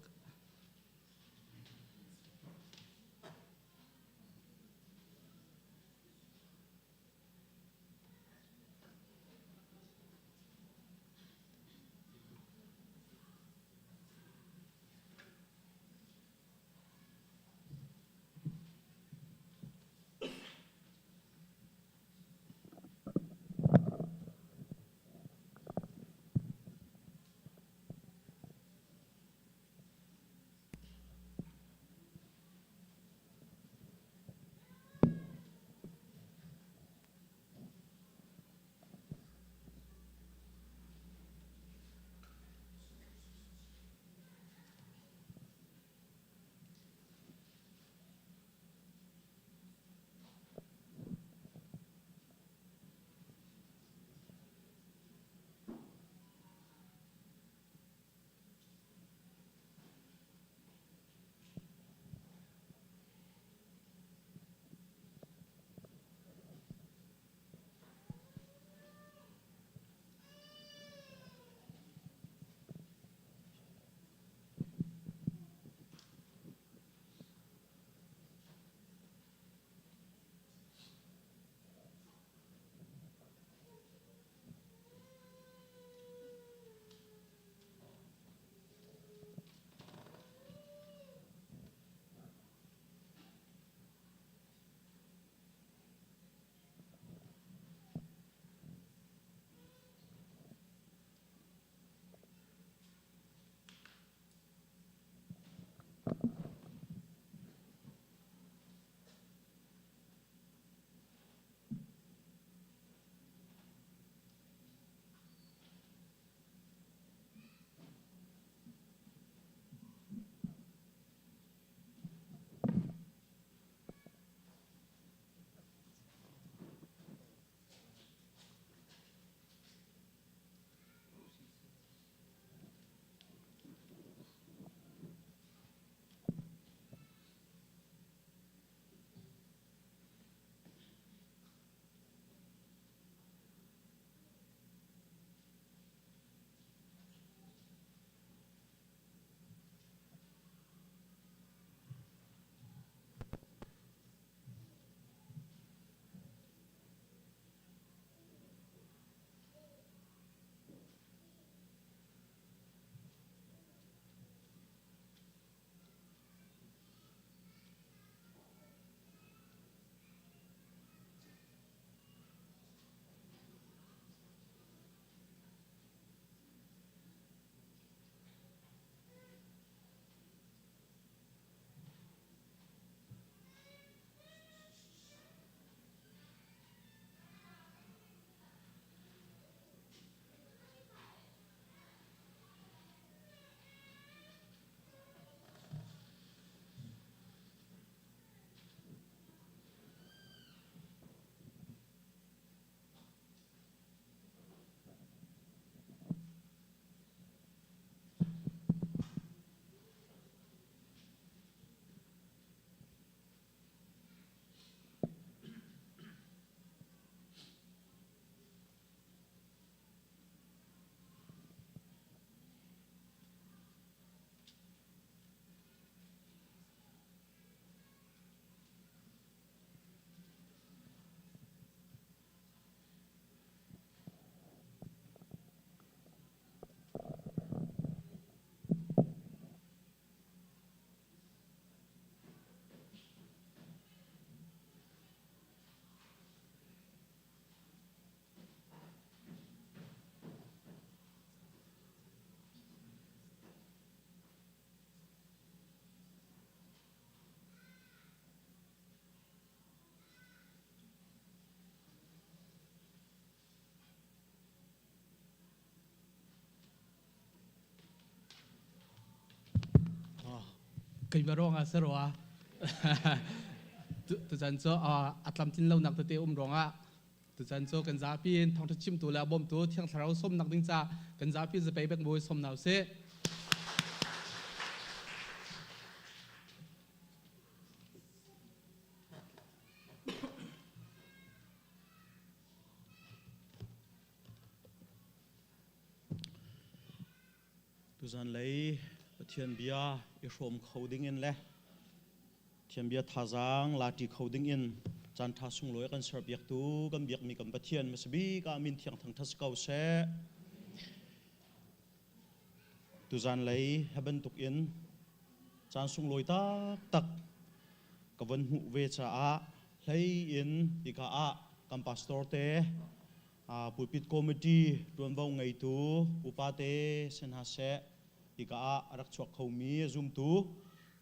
Keimah ruangah si rua. Tuchan cu a tlamtlin lonak tete um ruangah tuchan cu kan zapi in thawngṭha chimtu le a bawmtu Thiang Thlarau sawmnak ding ca kan zapi zapei bek bawi sawm hna usih. Tuzan lei Pathian bia i hrawm kho ding in le Pathian bia thazaang lati kho ding in caan ṭha sunglawi a kan serpiaktu kan biakmi kan Pathian hmasabik ah min thiang thangṭhat si ko seh. Tuzan lei he bantuk in caan sunglawi taktak ka von hmuh ve caah hlei in hika ah kan pastor te pulpit committee ṭuanvo ngeitu upate si hna seh hika ah a rak chuak khomi zumtu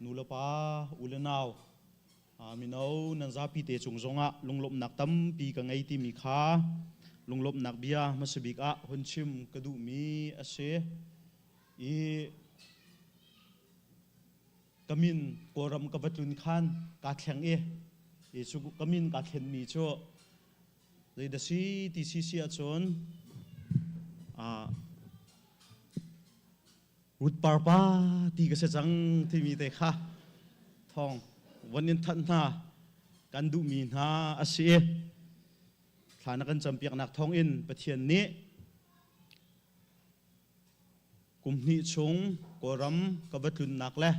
nulepa u le nau mino nan zapi te cung zongah lunglawmhnak tampi ka ngei timi kha lunglawmhnak bia hmasa bik ah hun chim ka duhmi a si i ka min Kawlram ka va tlun khan kaa thleng i cu ka min kaa thlenmi cu Zeidah si ti si si ahcun Ruth Parpa ti ka si cang timi te kha thawng von in thanh hna kan duhmi hna a si i thla na kan campiaknak thawngin Pathian nih kum hnih chung Kawlram ka va tlunnak le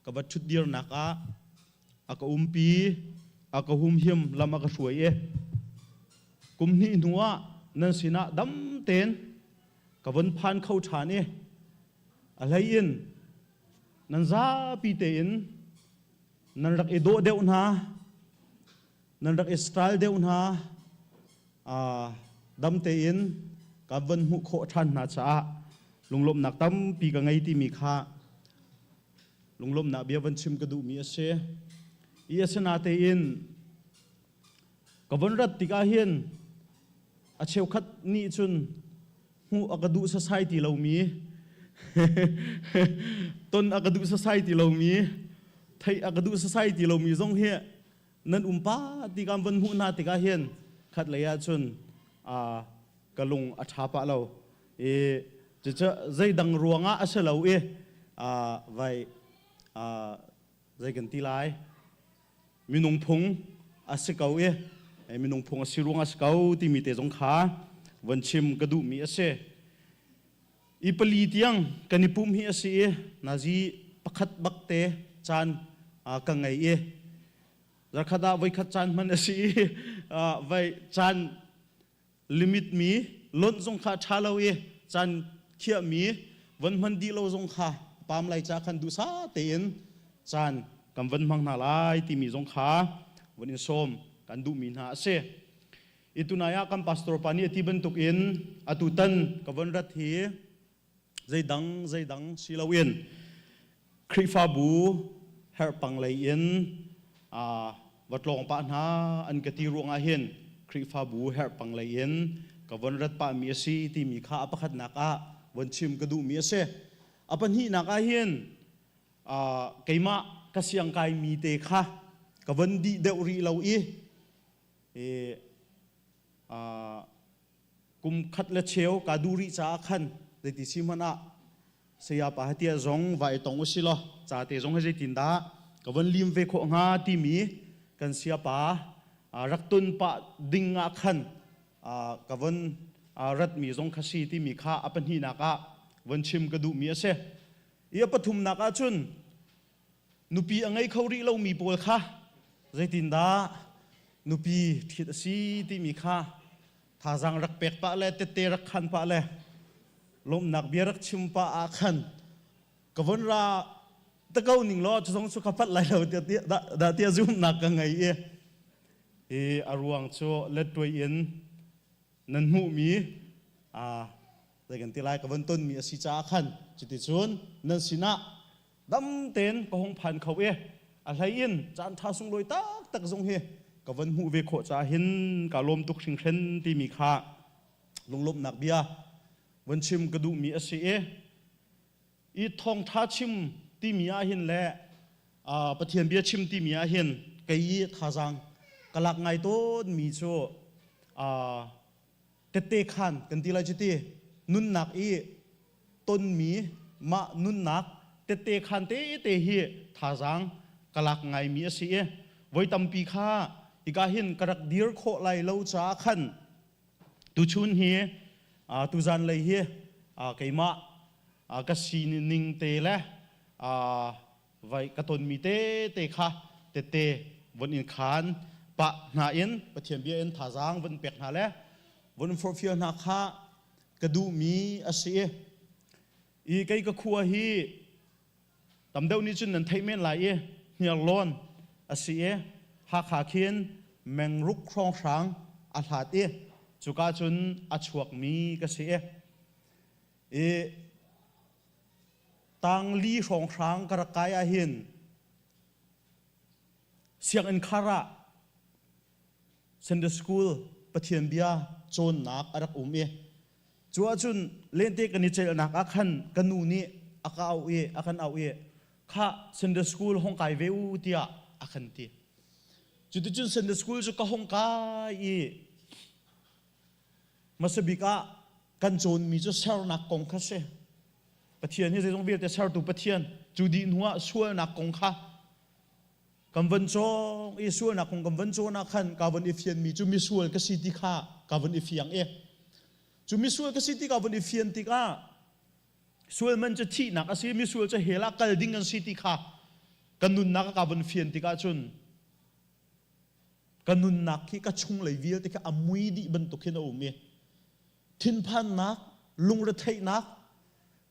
ka va ṭhutdirnak ah a ka umpi, a ka humhim, lam a ka hruai i kum hnih hnu ah nan sinah dam tein ka von phan kho ṭhan i a hlei in nan zapi tein nan rak i dawh deuh hna, nan rak i style deuh hna, dam tein ka von hmuh khawh ṭhan hna caah lunglawmhnak tampi ka ngei timi kha lunglawmhnak bia von chim ka duhmi a si. I asinatein ka von rat tikah hin a cheukhat nih cun hmuh a ka duh sasai ti lomi ton a ka duh sasai ti lomi theih a ka duh sasai ti lomi zong hi nan um pa ti kan von hmuh hna tikah hin khat lei ah cun ka lung a ṭha pah lo i cucu zeidang ruangah a si lo i vai zei kan ti lai minung phung a si ko i minung phung a si ruang a si ko timi te zong kha von chim ka duhmi a si. I pali tiang kan i pum hi a si i nazi pakhat bak te caan ka ngei i zarkhat ah voikhat caan hman a si i vai caan limit mi lonh zong kha ṭha lo i caan khiah mi von hman dih lo zong kha pam lai ca khan duhsa tein caan kan von hmang hna lai timi zong kha von in sawm kan duhmi hna a si. I tunai ah kan pastor pa nih a ti bantuk in atutan ka von rat hi zeidang zeidang si loin Khrihfabu herhpang lei in va tlawng pah hna an ka ti ruangah hin Khrihfabu herhpang lei in ka von rat pahmi a si timi kha a pakhatnak ah von chim ka duhmi a si. A pahnihnak ah hin keimah ka siangkaimi te kha ka von dih deuh rih lo i kum khat le cheu ka duh rih caah khan zeiti si hmanh ah saya pa hatia zong va i tong usih law ca te zong hi zeitin dah ka von lim ve khawh hnga timi kan siapa rak tun pah ding ah khan ka von ratmi zong kha si timi kha a pahnihnak ah von chim ka duhmi a si. I a pathumnak ah cun Nupi a ngei kho rih lomi pawl kha zeitindah nupi ṭhit a si timi kha thazaang rak pek pah le tette rak khan pah le lawmhnak bia rak chim pah ah khan ka von ra ta ko ning law cu zong cu ka palh lai lo tiah dah tiah zumhnak ka ngei i hi a ruang cu lettuai in nan hmuhmi zei kan ti lai ka von tonmi a si caah khan cuticun nan sinah dam tein ka hung phan kho i a hlei in caan ṭha sunglawi taktak zong hi ka von hmuh ve khawh caah hin ka lawm tuk hringhren timi kha lunglawmhnak bia von chim ka duhmi a si i i thawngṭha chim timi ah hin le Pathian bia chim timi ah hin kei i thazaang ka lak ngai tawn mi cu tette khan kan ti lai cu ti nunnak i tonmi mah nunnak tette khan tete hi thazaang ka lak ngaimi a si i voi tampi kha hika hin ka rak dir khawh lai lo caah khan tuchun hi tuzan lei hi keimah ka sining te le vai ka tonmi tete kha tette von in khan pah hna in Pathian bia in thazaang von pek hna le von forhfial hna kha ka duhmi a si i kei ka khua hi tam deuh nih cun nan theih men lai i Hniarlawn a si i Hakha khin mengruk hrawnghrang a hlat i cuka cun a chuakmi ka si i tangli hrawnghrang ka rak kai ahhin sianginn khar ah Sunday school Pathian bia cawnnak a rak um i cu ahcun lente kan i celhnak ah khan ka nu nih a ka auh i a kan auh i kha Sunday school hong kai ve u tiah a kan ti. Cuticun Sunday school cu ka hong kai i hmasa bik ah kan cawnmi cu sernak kong kha si. Pathian hi zeizong vialte sertu Pathian cu dih hnu ah sualnak kong kha Kan van cawng i sualnak kong kan van cawn ah khan ka van i fianmi cu misual ka si ti kha ka van i fiang i cu misual ka si ti ka van i fian tikah sual man cu thihnak a si misual cu hell ah kal ding an si ti kha ka nunnak ka van fian tikah cun ka nunnak khi ka chunglei vialte kha a mui dih bantuk hin a um i thinphannak lungretheihnak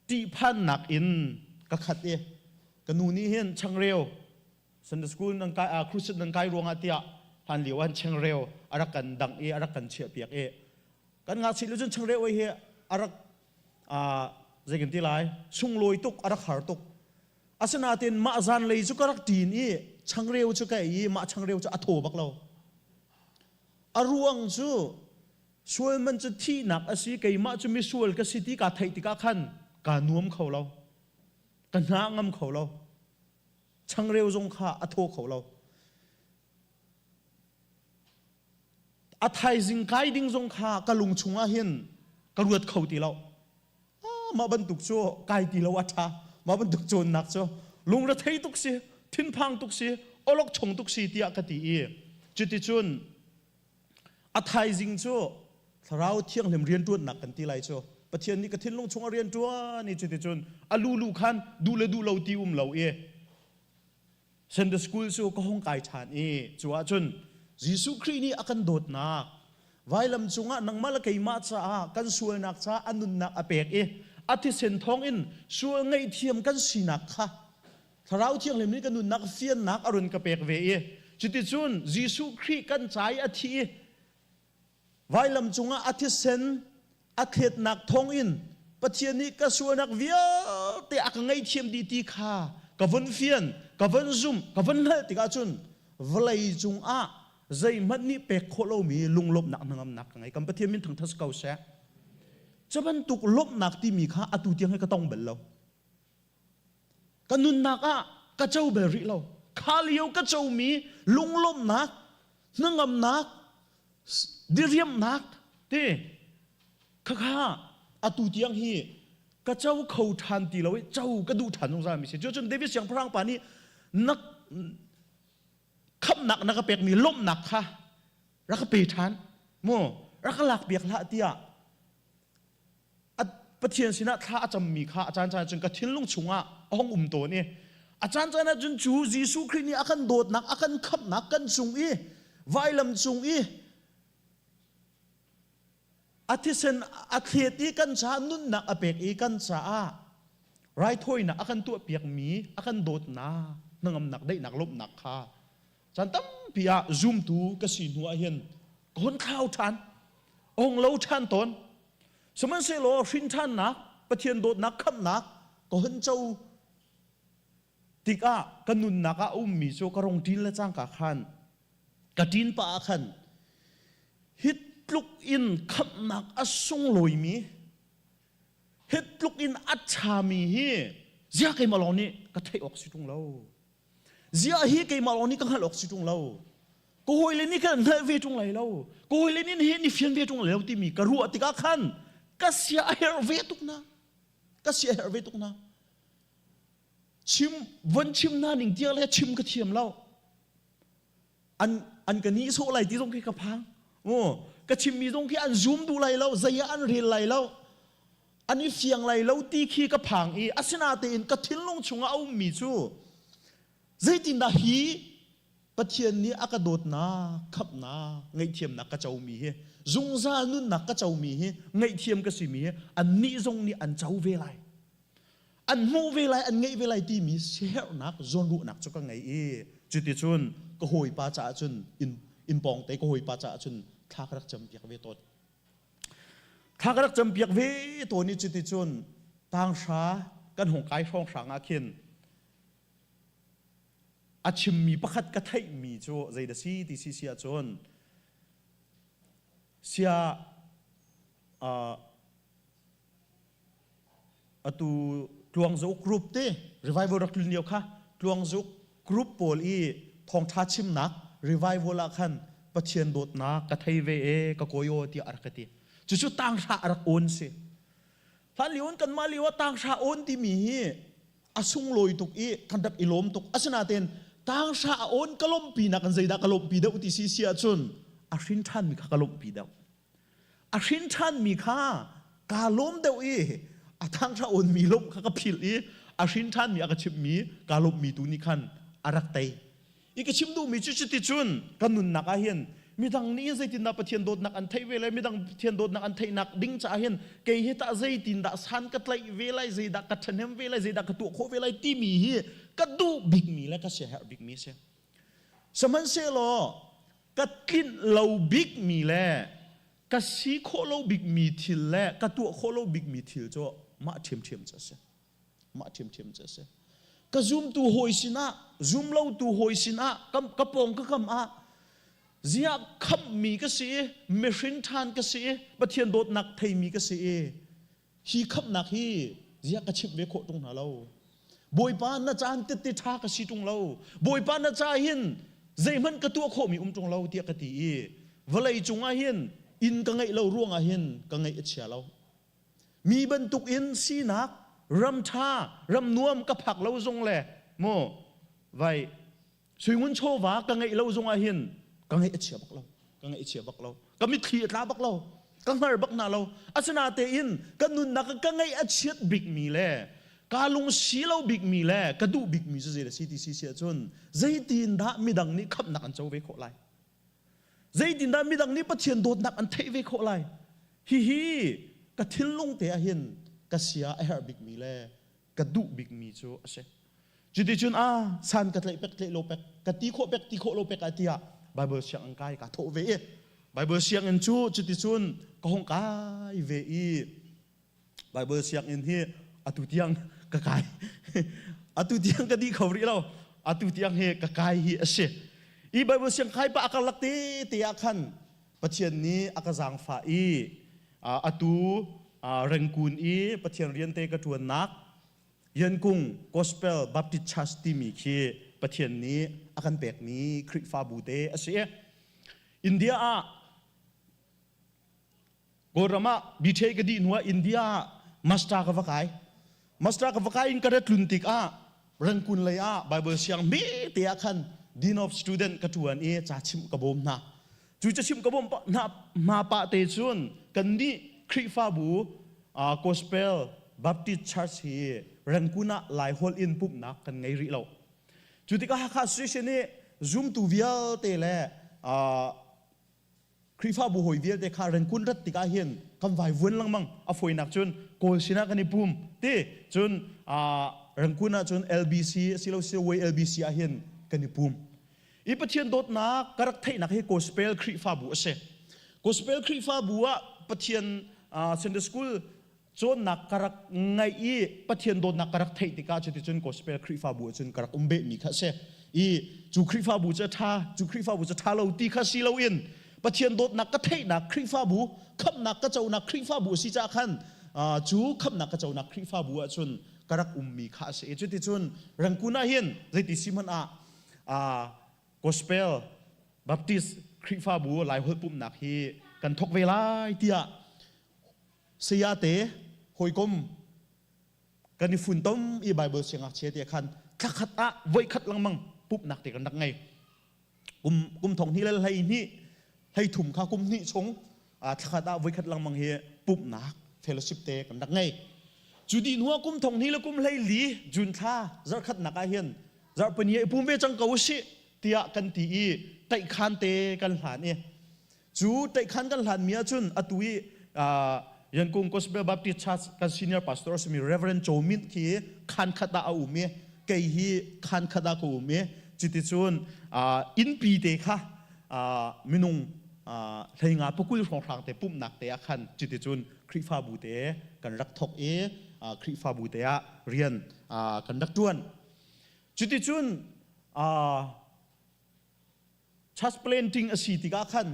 ṭihphannak in ka khat i ka nu nih hin changreu Sunday school nan kai crusade nan kai ruangah tiah hlan lio ah changreu a rak kan dangh i a rak kan chiahpiak i kan ngakchia lu cun changreu hi a rak zei kan ti lai sunglawi tuk a rak har tuk asinain mah zan lei cu ka rak ṭin i changreu cu ka ei i mah changreu cu a thaw bak lo a ruang cu Sual man cu thihnak a si, keimah cu misual ka si ti kaa theih tikah khan kaa nuam kho lo. Ka hna ngam kho lo. Changreu zong kha a thaw kho lo. A thaizing kai ding zong kha ka lung chungah hin ka ruat kho ti lo. Ah, mah bantuk cu kai ti lo a ṭha. Mah bantuk cawnnak cu lungrethei tuk si, thinphang tuk si, awlokchong tuk si tiah ka ti i cuticun A thaizing cu Thlarau Thianghlim rianṭuannak kan ti lai cu. Pathian nih ka thinlung chungah rianṭuan i cuticun a lulu khan duh le duh lo ti um lo i Sunday school cu ka hung kai ṭhan i cu ahcun Jesuh Khrih nih a kan dawtnak vailam cungah nangmah le keimah caah kan sualnak caah a nunnak a pek i a thisen thawngin sual ngaihthiam kan sinak kha Thlarau Thianghlim nih ka nunnak fiannak a run ka pek ve i cuticun Jesuh Khrih kan ca i a thi i vailam cungah a thisen a thletnak thawngin Pathian nih ka sualnak vialte a ka ngaihthiam dih ti kha ka vun fian, ka vun zumh, ka vun hngalh tikah cun vawlei cungah zeihmanh nih pek khawh lomi lunglawmhnak hnangamnak ka ngei. Kan Pathian min thangṭhat si ko seh. Cu bantuk lawmhnak timi kha atu tiang hi ka tong bal lo. Ka nunnak ah ka co bal rih lo. Kha lio ka comi lunglawmhnak, hnangamnak, diriamnak te khakha atu tiang hi ka co kho ṭhan ti lo i co ka duh ṭhan zungzal mi si. Cucun David siangpahrang pa nih na khamhnak na ka pekmi lawmhnak kha rak ka pe ṭhan mu rak ka lak piak hlah tiah Pathian sinah thla a cammi kha a caan caan cun ka thinlung chungah a hung um tawn i a caan caan ah cun cu Jesuh Khrih nih a kan dawtnak a kan khamhnak kan cung i vailam cung i a thisen a thlet i kan caah nunnak a pek i kan caah raithawinak a kan tuahpiakmi a kan dawtnak hnangamnak daihnak lawmhnak kha caan tampi ah zumtu ka si hnu ah hin ka hun thlau ṭhan a hung lo ṭhan tawn Sihmanhsehlaw hrinṭhannak, Pathian dawtnak khamhnak ka hun co tikah ka nunnak ah a ummi cu ka rong ṭin le cangka khan ka ṭin pah ah khan hi tluk in khamhnak a sunglawimi hi tluk in a ṭhami hi ziah keimah lawng nih ka theih awk si ṭung lo. Ziah hi keimah lawng nih ka hngalh awk si ṭung lo. Ka hawile nih khan hngalh ve ṭung lai lo. Ka hawile nih hin i fian ve ṭung lai lo timi ka ruah tikah khan ka sia a herh ve tuk na. Ka sia a herh ve tuk na. Chim von chim na ning tiang le chim ka thiam lo. An an ka nih sawh lai ti zong khi ka phang. Mu ka chimmi zong khi an zoom duh lai lo, zei ah an rel lai lo. An i fiang lai lo ti khi ka phang i asinatein ka thinlung chungah a ummi cu zeitindah hi Pathian nih a ka dawtnak, khamhnak, ngaihthiamnak ka comi hi zungzal nunnak ka comi hi ngaihthiam ka simi hi annih zong nih an co ve lai. An hmuh ve lai, an ngeih ve lai timi siaherhnak, zawnruahnak cu ka ngei i cuticun ka hawipa caah cun inn pawngte ka hawipa caah cun thla ka rak campiak ve tawn. Thla ka rak campiak ve tawn i cuticun tanghra kan hung kai hrawnghrang ah khin a chimmi pakhat ka theihmi cu zei dah si ti si si ahcun sia atu tluangzuk group te revival rak tlun lio kha tluangzuk group pawl i thawngtha chimnak revival ah khan Pathian dawtnak ka thei ve e ka kawi aw tiah a rak ka ti. Cucu tanghra a rak awn si. Hlan lio in kanmah lio ah tanghra awn timi hi a sunglawi tuk i kan rak i lawm tuk. Asinain tanghra a awn ka lawmhpi nak in zeidah ka lawmhpi deuh ti si si ahcun a hrin ṭhanmi kha ka lawmhpi deuh. A hrin ṭhanmi kha kaa lawm deuh i a tanghra awnmi lawmh kha ka philh i a hrin ṭhanmi a ka chimhmi kaa lawmhmi tu nih khan a rak tei. I ka chim duhmi cu cuticun kan nunnak ah hin midang nih zeitindah Pathian dawtnak an theih ve lai, midang Pathian dawtnak an theihnak ding caah hin kei hi tah zeitindah san ka tlaih ve lai, zeidah ka ṭhahnem ve lai, zeidah ka tuah khawh ve lai timi hi ka duh bikmi le ka siaherh bikmi a si. Sihmanhsehlaw ka tlinh lo bikmi le ka si khawh lo bikmi thil le ka tuah khawh lo bikmi thil cu mah ṭhiamṭhiam cu a si. Mah ṭhiamṭhiam cu a si. Ka zumtu hawi sinah, zumlotu hawi sinah, ka pawng ka kam ah ziah khamhmi ka si i, mihrin ṭhan ka si i, Pathian dawtnak theimi ka si i, hi khamhnak hi ziah ka chimh ve khawh ṭung hna lo. Bawipa na caan tette ṭha ka si ṭung lo. Bawipa na ca hin zeihmanh ka tuah khawhmi um ṭung lo tiah ka ti i, vawlei cungah hin inn ka ngeih lo ruangah hin ka ngaih a chia lo. Mi bantukin sinak ram ṭha, ram nuam ka phak lo zong le mu vai suingun chawva ka ngeih lo zong ah hin ka ngeih a chia bak lo. Ka ngeih a chia bak lo. Ka mitthli a tla bak lo. Ka hngar bak na lo. Asinatein ka nunnak ka ngeih a chiat bikmi le ka lung si lo bikmi le ka duh bikmi cu zei a si ti si si ahcun zeitin dah midang nih khamhnak an co ve khawh lai? Zeitindah midang nih Pathian dawtnak an theih ve khawh lai? Hihi ka thinlung te ah hin ka sia a herh bikmi le ka duh bikmi cu a si. Cuticun a san ka tlaih pek tlaih lo pek ka ti khawh pek ti khawh lo pek ah tiah Bible sianginn kai kaa thawh ve i Bible sianginn cu cuticun ka hung kai ve i Bible sianginn hi atu tiang ka kai. Atu tiang ka di kho rih lo. Atu tiang hi ka kai hi a si. I Bible siang kai pa a karlak te te ah khan Pathian nih a ka zaangfah i atu Rengkun i Pathian rian te ka ṭuannak Yankung Gospel Baptist Church timi khi Pathian nih a kan pekmi Khrihfabu te a si. India ah Kawlram ah BTA ka dih hnuah India ah master ka va kai. Master ka va kai in ka rat tlun tikah Rangkun lei ah Bible siang hme te ah khan Dean of Student ka ṭuan i ca chimh ka bawm hna. Cu ca chimh ka bawm hna hna pah te cun kannih Khrihfabu Gospel Baptist Church hi Rangkun ah Laiholh in pumhnak kan ngei rih lo. Cu tikah Hakha Association nih zumtu vialte le Khrihfabu hawi vialte kha Rengkun rat tikah hin kan vai vuan lengmang. A fawinak cun Kawl sinah kan i pum ti cun Rengkun ah cun LBC asilo Siaway LBC ah hin kan i pum. I Pathian dawtnak ka rak theihnak hi Gospel Khrihfabu a si. Gospel Khrihfabu ah Pathian Sunday School cawnnak ka rak ngaih i Pathian dawtnak ka rak theih tikah cuticun gospel Khrihfabu ahcun ka rak um behmi kha a si. I cu Khrihfabu cu a ṭha, cu Khrihfabu cu ṭha lo ti kha si loin Pathian dawtnak ka theihnak Khrihfabu, khamhnak ka conak Khrihfabu a si caah khan cu khamhnak ka conak Khrihfabu ahcun ka rak ummi kha a si. I cuticun Rangkun ah hin zeiti si hmanh ah Gospel Baptist Khrihfabu Laiholh pumhnak hi kan thawk ve lai tiah sayate hawikom kan i funtom i Bible siangngakchia te khan thlakhat ah voikhat lengmang pumhnak te kan rak ngei. Kum kum thong hnih le hlei hnih hlei thum kha kum hnih chung thlakhat ah voikhat lengmang hi pumhnak fellowship te kan rak ngei. Cu dih hnu ah kum thong hnih le kum hlei li June thla zarhkhatnak ah hin zarhpini i pum ve cang ko usih tiah kan ti i taihkhan te kan hlan i cu taihkhan kan hlan mi ahcun atu i Yankung Gospel Baptist Church kan senior pastor a simi Reverend Cho Mint khi khan khat ah a um i kei hi khan khat ah ka um i cuticun innpi te kha minung hleinga pakul hrawnghrang te pumhnak te ah khan cuticun Khrihfabu te kan rak thok i Khrihfabu te ah rian kan rak ṭuan. Cuticun church planting a si tikah khan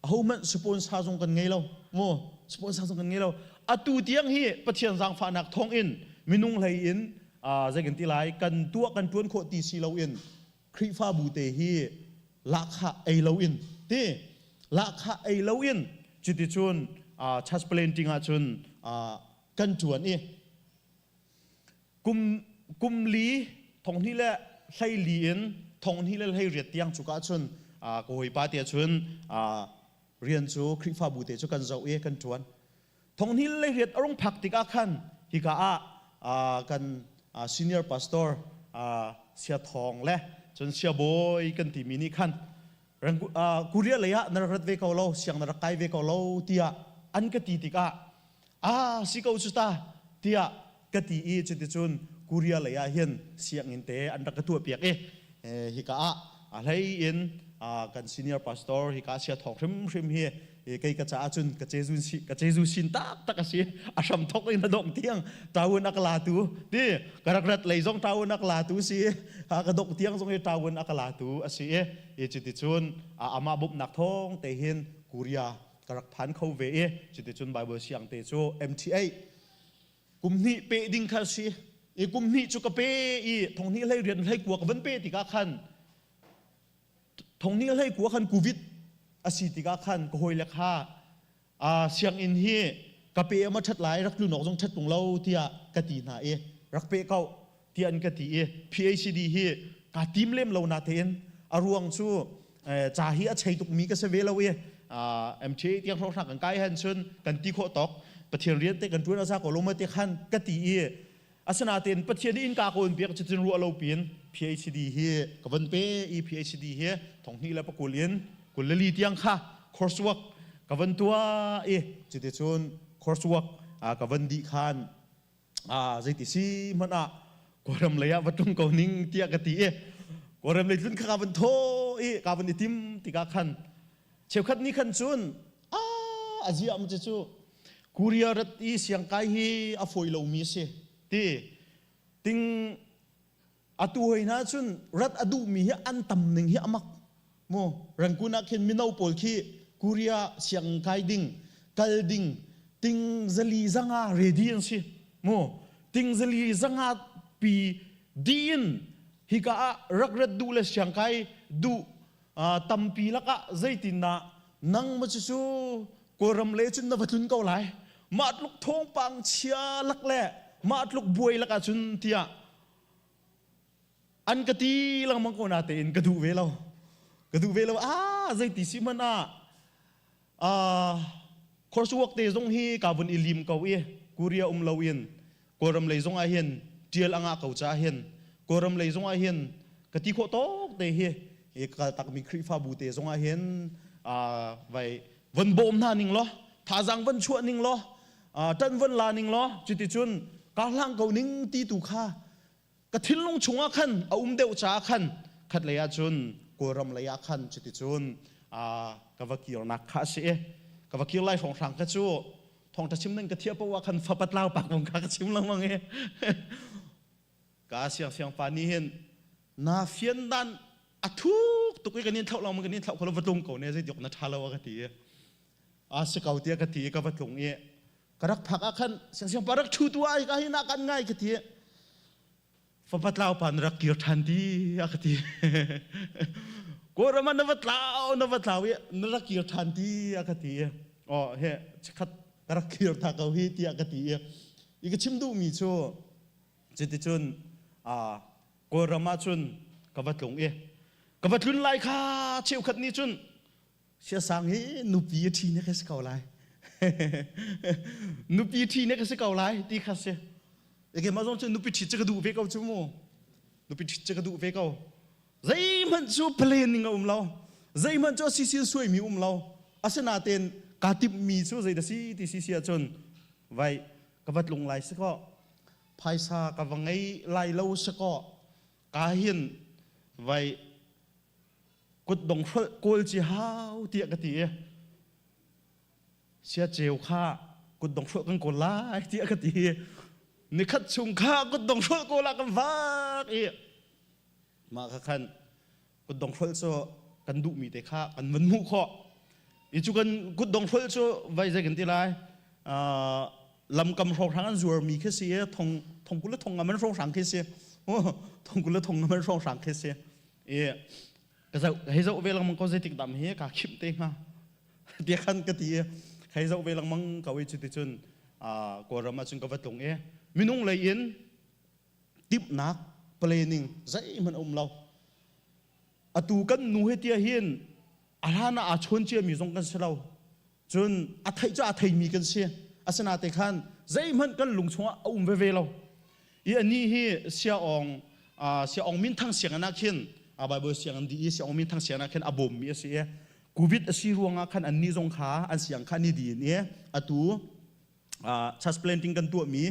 ahohmanh sponsor zong kan ngei lo mu sponsor zong kan ngei lo atu tiang hi Pathian zaangfahnak thawngin minung hlei in zei kan ti lai kan tuah kan ṭuan khawh ti si loin Khrihfabu te hi lahkhah ei loin ti lahkhah ei loin cuticun church planting ahcun kan ṭuan i kum kum li thong hnih le hlei li in thong hnih le hlei riat tiang cu ka cun ka hawipa te cun rian cu Khrihfabu te cu kan zoh i kan ṭuan thong hnih le riat a rung phak tikah khan hika ah kan senior pastor sia thawng le cun sia bawi kan timi nih khan Korea lei ah na rak rat ve ko lo siang na rak kai ve ko lo tiah an ka ti tikah ah si ko cu ta tiah ka ti i cuticun Korea lei ah hin sianginn te an rak ka tuahpiak i hika ah a hlei in kan senior pastor hika sia thawng hrimhrim hi kei ka caah cun ka Jesu ka Jesu sin taktak a si a hram thok in a dongh tiang tawun a ka latu ti ka rak rat lei zong tawun a ka latu si ka dongh tiang zong hi tawun a ka latu a si i cuticun amah bawmhnak thawng te hin Korea ka rak phan kho ve i cuticun Bible siang te cu MTA kum hnih pe ding kha si i kum hnih cu ka pe i thong hnih hlei rian hlei kua ka van pe tikah khan thong hnih hlei kua khan covid a si tikah khan ka hawi le kha sianginn hi ka pe ama ṭhat lai rak tlun awk zong ṭhat tung lo tiah ka ti hna i rak pe ko tiah an ka ti i PhD hi kaa tim lem lo na tein a ruang cu ca hi a chei tukmi ka si ve lo i MTA tiang hrawkhrang kan kai han cun kan ti khawh tawk Pathian rian te kan ṭuan a za ko lo ma te khan ka ti i asinain Pathian nih innka ka on piak cutin ruah lo pin PhD hi ka van pe i PhD hi thong hnih le pakul in kul le li tiang kha coursework ka van tuah i cuticun coursework ka van dih khan zeiti si hmanh ah Kawlram lei ah va tlung ko ning tiah ka ti i Kawlram lei tlun kha ka van thaw i ka van i tim tikah khan cheukhat nih khan cun a azia am cu Korea rat i siangkai hi a fawi lomi a si ti ting atu hoi hna cun rat a duhmi hi an tam ning hi amak mu Rangoon ah khin mino pawl khi Korea siangkai ding kal ding ting zali zanga ready an si mu ting zali zanga pi diin hika ah rak rat duh le siangkai duh tampi lakah zeitindah nang ma cu cu Kawlram le cun na va tlun ko lai mah tluk thawngpang chia lak le mah tluk buai lak ahcun tiah an ka ti lengmang ko na tein ka duh ve lo ka duh ve lo ah zeiti si hmanh ah coursework te zong hi ka vun i lim ko i Korea um lo in Kawlram lei zong ah hin tial a ngah ko caah hin Kawlram lei zong ah hin ka ti khawh tawk te hi i ka kal takmi Khrihfabu te zong ah hin vai von bawm hna ning law thazaang von chuah ning law ṭan von la ning law cuticun ka hlang ko ning ti tu kha ka thinlung chungah khan a um deuh caah khan khat lei ah cun Kawlram lei ah khan cuticun ka va kirnak kha a si i ka va kir lai hrawnghrang kha cu thawngṭha chim nan ka thiah paoh ah khan fapa tlau pak kong kha ka chim lengmang i ka siang siang pa nih hin na fian dan a thuk tuk i kan in thlauh lengmang kan in thlauh kho lo va tlung ko ne zei tiok na ṭha lo a ka ti i a si ko tiah ka ti i ka va tlung i ka rak phak ah khan siang siang pa rak ṭhu tu ai ka hi na kan ngai ka ti. Fapa tlau pa na rak kir ṭhan ti a ka ti. Kawlram ah na va tlau na va tlau i na rak kir ṭhan ti a ka ti. Oh he chikkhat ka rak kir tha ko hi tiah ka ti i i ka chim duhmi cu cuticun Kawlram ah cun ka va tlung i ka va tlun lai kha cheukhat nih cun siasang hi nupi a ṭhi ne ka si ko lai nupi ṭhi ne ka si ko lai ti kha si eke mah zong cu nupi ṭhit cu ka duh ve ko cu mu nupi ṭhit cu ka duh ve ko zeihmanh cu planning a um lo zeihmanh cu a sisi suaimi um lo asinain kaa timhmi cu zei dah si ti si si ahcun vai ka va tlung lai si kaw phaisa ka va ngei lai lo si kaw ka hin vai kutdong hrolh kawl ci hau tiah ka ti i sia ceu kha kutdong hrolh kan kawl lai tiah ka ti i nikhat chung kha kutdong hrolh kawl ah kan vak i mah kha khan kutdong hrolh cu kan duhmi te kha kan van hmuh khawh i cu kan kutdong hrolh cu vai zei kan ti lai lamkam hrawnghrang an zuarmi khi si i thong thong kul le thong nga man hrawnghrang khi si thong kul le thong nga man hrawnghrang khi si i ka zoh hei zoh ve lengmang ko zeitik dam hi ka khimh te hnga tia khan ka ti i hei zoh ve lengmang ko i cuticun Kawlram ah cun ka va tlung i minung lei in timhnak planning zeihmanh a um lo atu kan nu he tia hin a hlan ah aa chawn ciami zong kan si lo cun a theih cu a theimi kan si asinain khan zeihmanh kan lung chungah a um veve lo i ani hi siaawng siaawng minthang sianginn ah khin Bible sianginn dih i siaawng minthang sianginn ah khin a bawmmi a si i covid a si ruangah khan annih zong kha an siang kha ni din i atu church planting kan tuahmi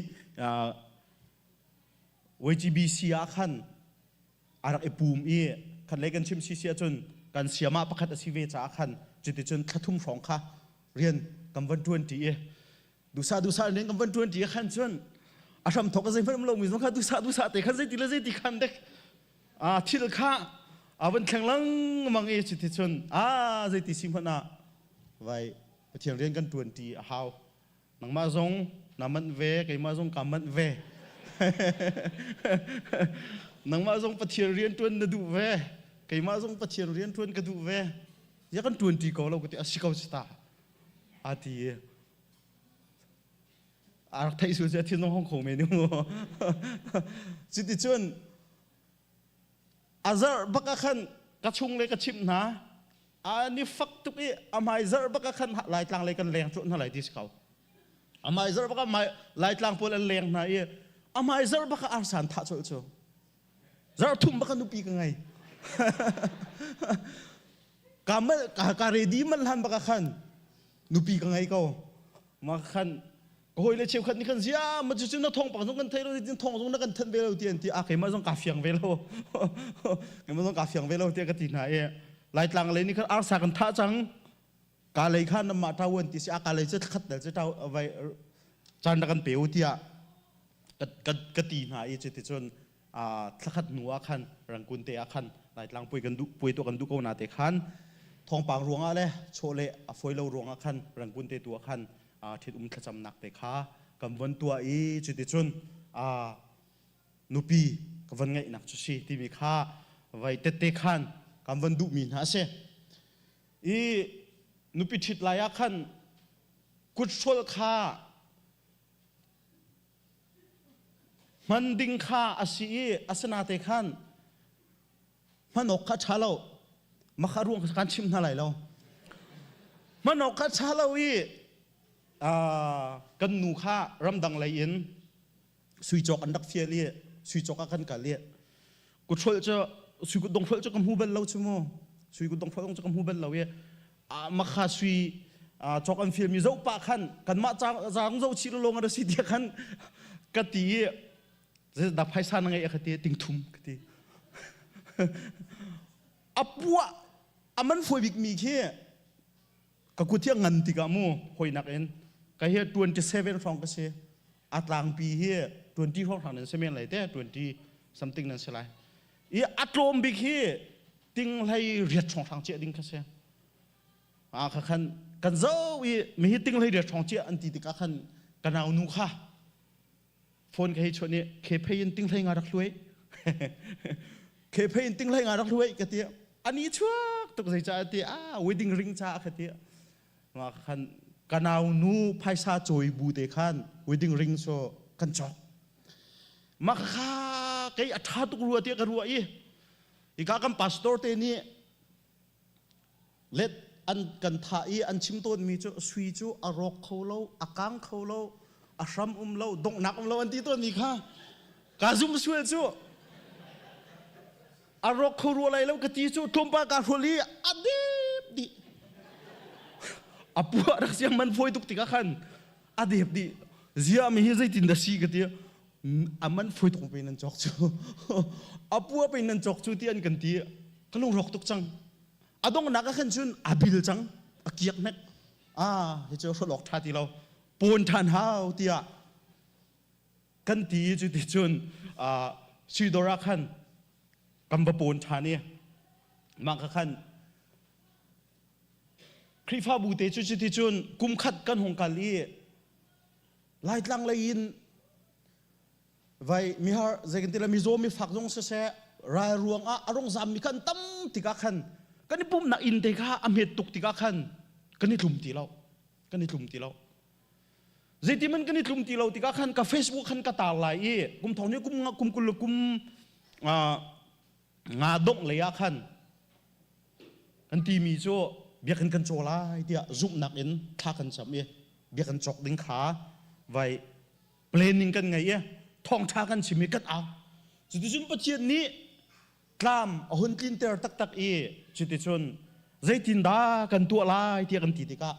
YGBC ah khan a rak i pum i khat lei kan chim si si ahcun kan siamah pakhat a si ve caah khan cuticun thlathum hrawng kha rian kan van ṭuan ṭi i duhsah duhsah rian kan van ṭuan ṭi khan cun a hram thok a zeihmanh um lomi zong kha duhsah duhsah te khan zeiti le zeiti khan dek a thil kha a van thleng lengmang i cuticun a zeiti si hmanh ah vai Pathian rian kan ṭuan ṭi a hau Nangmah zong na manh ve, keimah zong ka manh ve. Nangmah zong Pathian rian ṭuan na duh ve, keimah zong Pathian rian ṭuan ka duh ve. Ya kan ṭuan ṭi ko lo ka ti, a si ko si ta. A ti i a rak theih su cu a thin zong hong kho men mu. Cuticun a zarh bak ah khan ka chung le ka chimh hna an i fak tuk i a hmai zarh bak ah khan Laitlang lei kan leng cuah hna lai ti si ko. A hmai zarh bak ah Laitlang pawl an leng hna i a hmai zarh bak ah arsa an thah colh cu. Zarh thum bak ah nupi ka ngei. ka mal ka ka ready man hlan bak ah khan nupi ka ngei ko. Ma khan ka hawi le cheukhat nih khan zia ma cu cu na thong pak zong kan thei lo tin thong zong na kan thanh ve lo ti an ti a keimah zong ka fiang ve lo keimah zong ka fiang ve lo tiah ka ti hna i laitlang lei nih khan arsa kan thah cang ka lei kha namah ṭawan ti si a ka lei cu khat dal cu ṭau vai caan na kan pe u tiah ka ka ti hna i cuti cun thlakhat hnu ah khan Rangoon te ah khan Laitlang puai kan duh puai tuah kan duh ko na te khan thawngpang ruangah le chawleh a fawi lo ruangah khan Rangoon te tu ah khan ṭhit um thlacamnak te kha kan von tuah i cuticun nupi ka von ngeihnak cu si timi kha vai tette khan kan von duhmi hna a si i nupi ṭhit lai ah khan kut hrual kha Hman ding kha a si i asinate khan hman awk kha ṭha lo. Mah kha ruang kan chim hna lai lo. Hman awk kha ṭha lo i kan nu kha ramdang lei in sui cawk an rak fial i sui cawk ah kan kal i kuthrolh cu sui kutdong hrolh cu ka hmu bal lo cu mu sui kutdong hrolh cu ka hmu bal lo i makha sui cawk an fialmi zoh pah khan kanmah zaang zoh chih lawng a si tiah khan ka ti i dah phaisa na ngeih ka ti ting thum ka ti a puah a man fawi bik mi khi ka kut hi a ngan tikah mu hoinak in ka hi 27 hrawng ka si a tlangpi hi 20 hrawng hrang nan si men lai te 20 something nan si lai i a tlawm bik hi ting hlei riat hrawng hrang chiah ding kha si a kha khan kan zo i mi hi ting hlei riat hrawng chiah an ti tikah khan ka nau nu kha phone ka hei chuan i khe phei in ting hlei nga rak hluai. Ke phei in ting hlei nga rak hluai ka ti. Ani chuak tuk zei ca ti a wedding ring ca ka ti. Ma khan kanau nu phaisa cawi bu te khan wedding ring so kan cawk. Ma kha kei a tha tuk rua ti ka rua i. Ika kan pastor te nih let an kan thah i an chim tawnmi cu sui cu a rawk kho lo a kang kho lo a hram um lo donghnak um lo an ti tawnmi kha ka zum sual cu a rawk kho rua lai lo ka ti cu tlawmpal ka hrual i a dep dih a puah rak siang man fawi tuk tikah khan a dep dih zia mi hi zeitin dah si ka ti a man fawi tuk pe nan cawk cu a pua pe nan cawk cu ti an kan ti ka lungrawk tuk cang a donghnak ah khan cun a bil cang a kiak hnek ah hi cu hrolh awk ṭha ti lo pawn ṭhan hau tiah kan ti cu ti cun suidawr ah khan kan va pawn ṭhan i mah kha khan Khrihfabu te cu cuti cun kum khat kan hung kal i Laitlang lei in vai mihar zeikan ti la mizaw mi fak zong siseh ral ruang ah a rong zam mi kan tam tikah khan kan i pumnak inn te kha a hmet tuk tikah khan kan i tlum ti lo kan i tlum ti lo zeitiman kan i tlum ti lo tikah khan ka Facebook khan ka tar lai i kum thong ni kum kum kul kum nga dongh lei ah khan kan timi cu biakinn kan caw lai tiah zumhnak in thla kan cam i biakinn cawk ding kha vai planning kan ngei i thawngṭha kan chim i kan au. Cuticun Pathian nih tlam a hun tlinter taktak i cuticun zeitindah kan tuah lai tiah kan ti tikah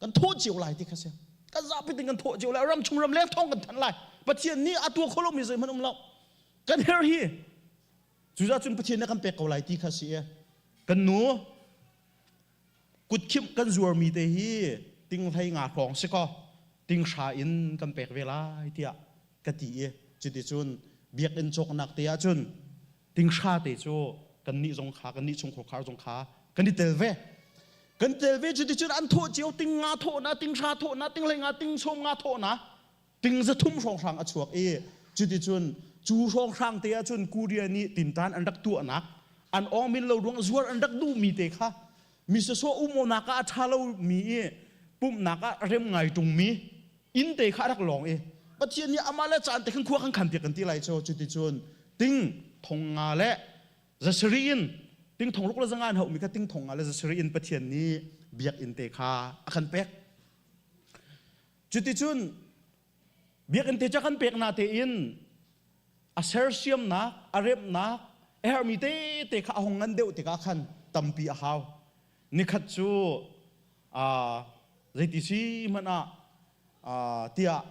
kan thawh cio lai ti kha si. Kan zapi tin kan thawh cio lai ram chung ram leng thawng kan thanh lai. Pathian nih a tuah kho lomi zeihmanh um lo. Kan herh hi cucah cun Pathian nih kan pek ko lai ti kha si i kan nu kutkhimh kan zuarmi te hi ting hlei nga hrawng si kaw ting hra in kan pek ve lai tiah ka ti i cuticun biakinn cawknak te ahcun ting hra te cu kannih zong kha kannih chungkhar khar zong kha kan i tel ve kan tel ve cuticun an thawh cio ting nga thawh na ting hra thawh na ting hlei nga ting sawm nga thawh na ting zathum hrawnghrang a chuak i cuticun cu hrawnghrang te ahcun Korea nih tintan an rak tuahnak an awng min lo ruang zuar an rak duhmi te kha mi sawsawh um-awnak ah a ṭha lomi i pumhnak ah rem ngai ṭungmi inn te kha a rak lawng i Pathian nih amah le caan te khan khua kan khan piak kan ti lai cu cuticun ting thong nga le zasarih in ting thong ruk le zanga an hauhmi kha ting thong nga le zasarih in Pathian nih biakinn te kha a kan pek. Cuticun biakinn te ca kan pek na tein a sersiamnak, a remhnak, a herhmi tete kha a hung ngan deuh tikah khan tampi a hau. Nikhat cu zeiti si hmanh ah tiah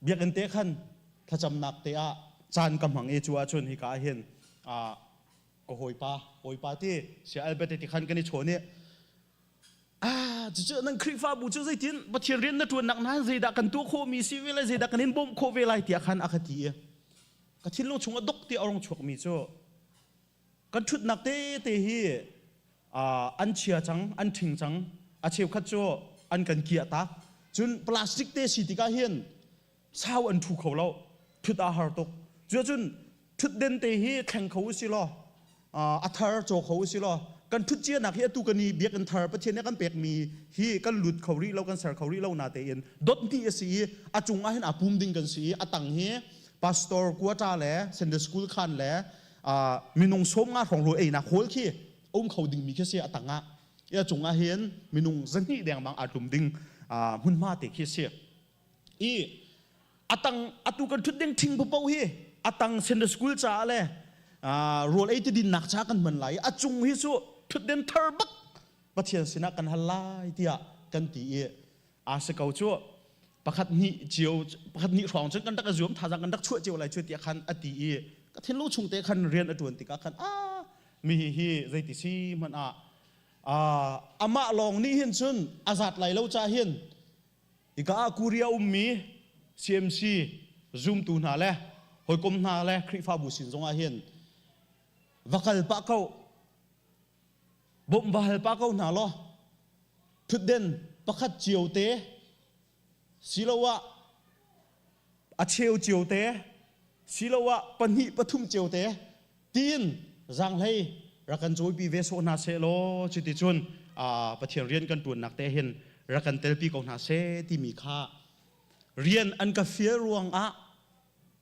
biakinn te khan thlacamnak te ah caan ka hmang i cu ahcun hika ah hin ka hawipa hawipa ti sia Albert ti khan kan i chawn i Ah, cucu nan Khrihfabu cu zeitin Pathian rian na ṭuannak hna zeidah kan tuah khawhmi si ve lai, zeidah kan in bawmh khawh ve lai tiah khan a ka ti i ka thinlung chung a dok ti a rung chuakmi cu kan ṭhutnak tete hi an chia cang, an ṭhing cang, a cheukhat cu an kan kiah tak. Cun plastic te si tikah hin sau an ṭhu kho lo, ṭhut aa har tuk. Cuacun ṭhutden te hi thleng kho usih law a thar caw kho usih law kan ṭhut cianak hi atu kan i biakinn thar Pathian nih a kan pekmi hi kan lut kho rih lo kan ser kho rih lo na tein dot hnih a si i a cung ah hin aa pum ding kan si i a tang hi pastor quota le Sunday school khan le minung sawm nga hrawng rawl einak hall khi um kho dingmi khi si a tang ah i a cung ah hin minung zahnih dengmang aa tlum ding hmunhma te khi si i atang atu kan thut ding thing papo hi atang Sunday school caah le rawl ei ti dinnak ca kan hman lai a cung hi cu thutden thar bak Pathian sinah kan hal lai tiah kan ti i a si ko cu pakhat hnih cio pakhat hnih hrawng cun kan rak zuam thazang kan rak chuah cio lai cu tiah khan a ti i ka thinlung chung te khan rian a tuan tikah khan a mi hi hi zeiti si hmanh ah amah lawng nih hin cun a zat lai lo ca hin Hika ah Korea ummi CMC zumtu hna le hawikom hna le Khrihfabu sin zongah hin va kal pah ko bawmh va hal pah ko hna law thutden pakhat cio te siloah a cheu cio te. Siloah pahnih pathum cio te tiin zaanghlei rak kan cawipi ve sawh hna seh law cuticun Pathian rian kan ṭuannak te hin rak kan telpi ko hna seh timi kha rian an ka fial ruangah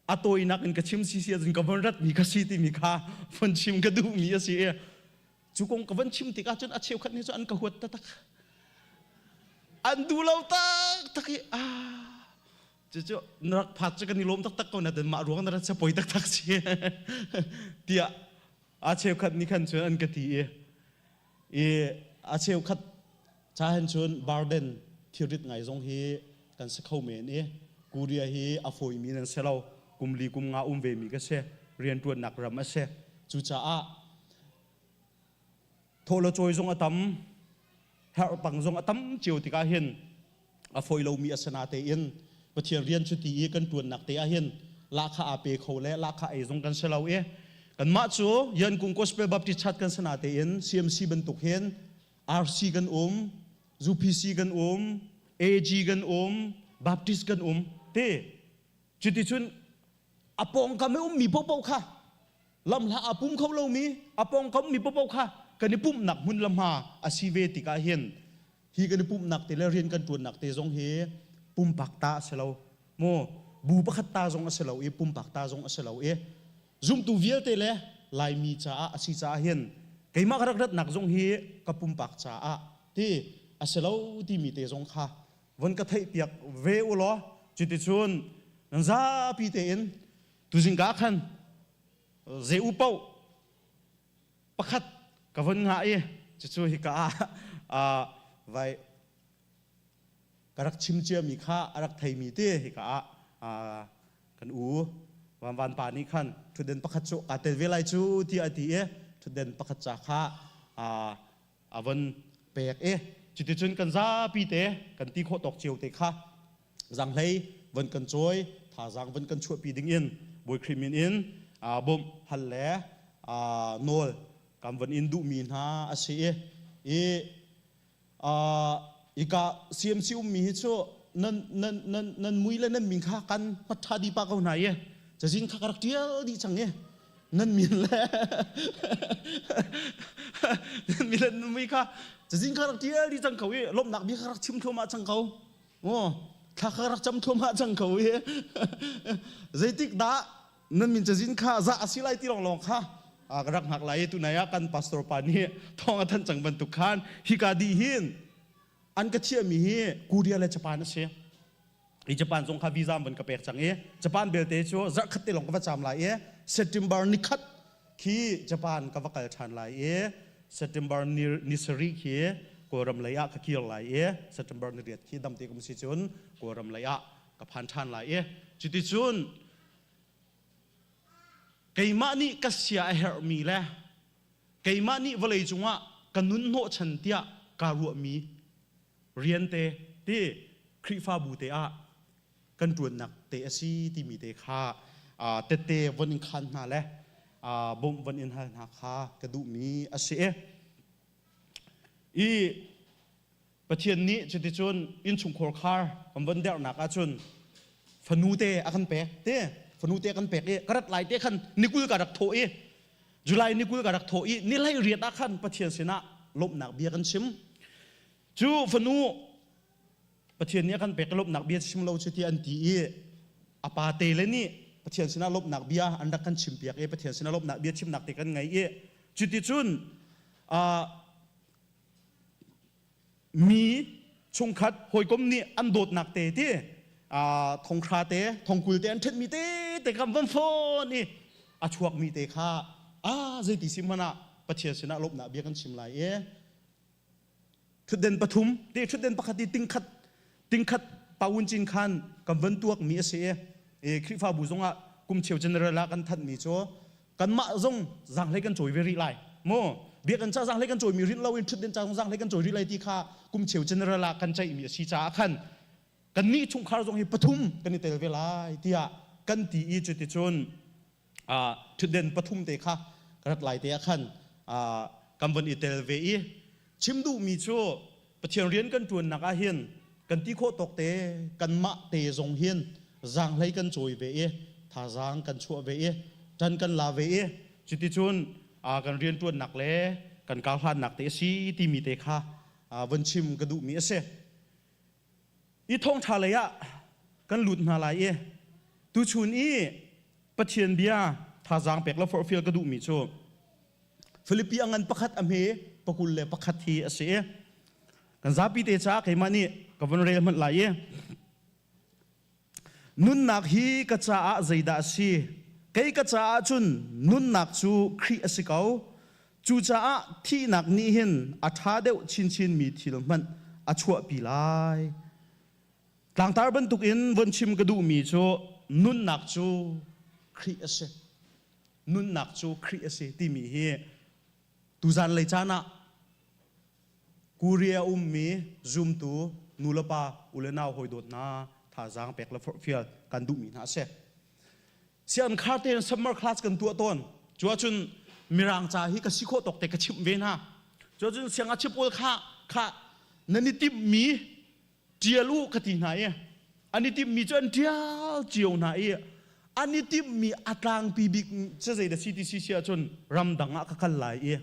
a tawinak in ka chim si si ahcun ka von ratmi ka si timi kha von chim ka duhmi a si i cu kong ka von chim tikah cun a cheukhat nih cun an ka huat taktak an duh lo taktak i ah cucu na rak phat cu kan i lawm taktak ko na mah ruang na rat poi taktak si tiah a cheukhat nih khan cun an ka ti i i a cheukhat cha hen cun burden thilrit ngai zong hi kan si kho men i Korea hi a fawimi nan si lo kum li kum nga um ve mi ka si rianṭuannak ram a si cucaah thawh cawi zong a tam herh pang zong a tam cio tikah hin a fawi lomi a si natein Pathian rian cu ti i kan ṭuannak te ah hin lahkhah aa pe kho le lahkhah ei zong kan si lo i kanmah cu Yankung Gospel Baptist Church kan si natein CMC bantuk hin RC kan um UPC kan um AG kan um Baptist kan um te cuticun a pawngkam i ummi paohpaoh kha lamhla aa pum kho lomi a pawngkam mi paohpaoh kha kan i pumhnak hmun le hma a si ve tikah hin hi kan i pumhnak te le rian kan ṭuannak te zong hi pumpak ta a si lo mu bu pakhat ta zong a si lo i pumpak ta zong a si lo i zumtu vialte le Laimi caah a si caah hin keimah ka rak ratnak zong hi ka pumpak caah ti a si lo timi te zong kha von ka theihpiak ve u law cuticun nan zapi tein tuzing ka khan ze u paoh pakhat ka von ngah i cucu hika ah vai ka rak chim ciami kha a rak theimi te hika ah kan u van van pa nih khan thutden pakhat cu kaa tel ve lai cu tiah a ti i thutden pakhat ca kha a von pek i cuticun kan zapi te kan ti khawh tawk cio te kha zanghlei von kan cawi thazaang von kan chuahpi ding in Bawi Khrih min in bawmh hal le nawl kan von in duhmi hna a si i ika CMC ummi hi cu nan nan nan nan mui le nan min kha kan hmatṭha di pa ko hna i cazin kha ka rak ṭial dih cang i nan min le nan min le nan mui kha cazin kha rak ṭial dih cang ko i lawmhnak bia kha rak chim thluahmah cang ko aw thla kha rak cam thluahmah cang ko i zeitik dah nan min cazin kha za a si lai ti lawnglawng kha ka rak hngak lai i tunai ah kan pastor pa nih thawng a thanh cang bantuk khan hika dih hin an ka thiahmi hi Korea le Japan a si i Japan zong kha visa van ka pek cang i Japan belte cu zarh khat te lawng ka va caam lai i September ni khat khi Japan ka va kal ṭhan lai i September ni, ni sarih khi Kawlram lei ah ka kir lai i September ni riat khi damte kum si cun Kawlram lei ah ka phan ṭhan lai i cuticun keimah nih ka sia a herhmi le keimah nih vawlei cungah ka nun hnawhchan tiah kaa ruahmi rian te ti Khrihfabu te ah kan ṭuannak te a si timi te kha tette von in khan hna le bawmh von in hal hna kha ka duhmi a si i Pathian nih cuticun innchungkhar khar kan von derhnak ahcun fanu te a kan pek te fanu te kan pek i ka rat lai te khan nikul ka rak thawh i July nikul ka rak thawh i ni hlei riat ah khan Pathian sinah lawmhnak bia kan chim cu fanu Pathian nih a kan pek lawmhnak bia chim lo cu ti an ti i a pa te le nih Pathian sinah lawmhnak bia an rak kan chimpiak i Pathian sinah lawmhnak bia chimnak te kan ngei i cuticun mi chungkhat hawikom nih an dawtnak te ti thonghra te thongkul te an ṭhenmi te te kan van fawn i a chuakmi te kha a zeiti si hmanh ah Pathian sinah lawmhnak bia kan chim lai i ṭhutden pathum te ṭhutden pakhat i tingkhat tingkhat paun cin khan kan van tuakmi a si i Khrihfabu zongah kum cheu general ah kan thanhmi cu kanmah zong zaanghlei kan cawi ve rih lai mu biakinn ca zaanghlei kan cawimi rinh loin ṭhutden ca zong zaanghlei kan cawi rih lai ti kha kum cheu general ah kan ceihmi a si caah khan kannih chungkhar zong hi pathum kan i tel ve lai tiah kan ti i cuticun ṭhutden pathum te kha ka rat lai te ah khan kan von i tel ve i chim duhmi cu Pathian rian kan ṭuannak ah hin kan ti khawh tawk te kanmah te zong hin zaanghlei kan cawi ve i Thazaang kan chuah ve i ṭan kan la ve i cuticun kan rianṭuannak le kan karhlannak te a si timi te kha von chim ka duhmi a si. I thawngṭha lei ah kan lut hna lai i tuchun i Pathian bia thazaang pek le forhfial ka duhmi cu Filipi a ngan pakhat a hme pakul le pakhat hi a si i kan zapi te caah keimah nih ka von rel hmanh lai i Nunnak hi ka caah zeidah a si? Kei ka caah cun nunnak cu Khrih a si ko. Cucaah thihnak nih hin a ṭha deuh chinchinmi thil hmanh a chuahpi lai. Tlangtar bantukin von chim ka duhmi cu nunnak cu Khrih a si. Nunnak cu Khrih a si timi hi tuzan lei caan ah Korea ummi zumtu nulepa ulenau hawidawt hna thazaang pek le forhfial kan duhmi hna a si. Sian khar tein summer class kan tuah tawn. Cu ahcun Mirang ca hi ka si khawh tawk te ka chimh ve hna. Cu ahcun siangngakchia pawl kha kha nan i timhmi ṭial u ka ti hna i an i timhmi cu an ṭial cio hna i an i timhmi a tlangpi bik cazei da CTC si ahcun ramdang ah ka kal lai i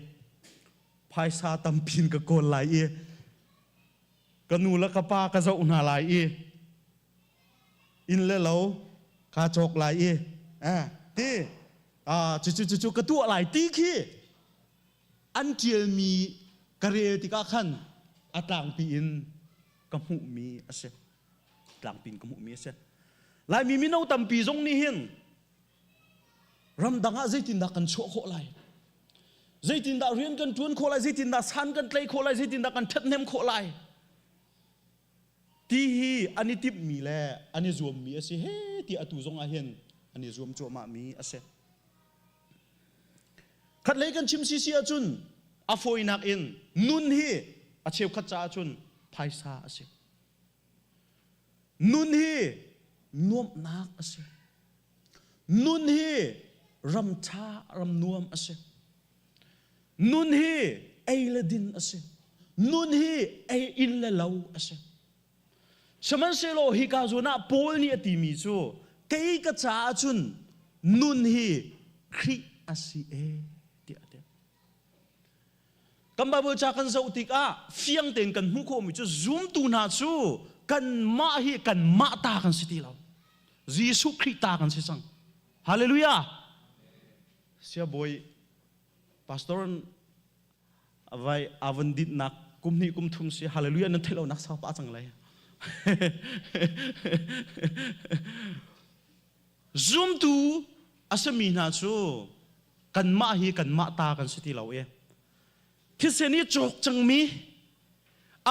phaisa tampi in ka kawl lai i ka nu le ka pa ka zoh hna lai i inn le lo kaa cawk lai i eh ti cucu cucu ka tuah lai ti khi an ṭialmi ka rel tikah khan a tlangpi in ka hmuhmi a si tlangpi in ka hmuhmi a si Laimi mino tampi zong nih hin Ramdang ah zeitindah kan chuah khawh lai? Zeitindah rian kan ṭuan khawh lai? Zeitindah san kan tlaih khawh lai? Zeitindah kan ṭhathnem khawh lai? Ti hi an i timhmi le an i zuammi a si he ti atu zong ah hin an i zuam cuahmahmi a si. Khatlei kan chim sisi ahcun a fawinak in nun hi a cheukhat caah cun phaisa a si. Nun hi nuamhnak a si. Nun hi ram ṭha, ram nuam a si. Nun hi ei le din a si. Nun hi ei inn le lo a si. Sihmanhsehlaw hika zawn ah Paul nih a timi cu kei ka caah cun nun hi Khrih a si ee tiah a ti. Kan Bible ca kan zoh tikah fiang tein kan hmuh khawhmi cu zumtu hna cu kanmah hi kanmah ta kan si ti lo. Jesuh Khrih ta kan si cang. Hallelujah! Siabawi pastor vai avan dinnak kum hnih kum thum si hallelujah nan theih lo nak sau pa cang lai. Zumtu a simi hna cu kanmah hi kanmah ta kan si ti lo i thisen i cawk cangmi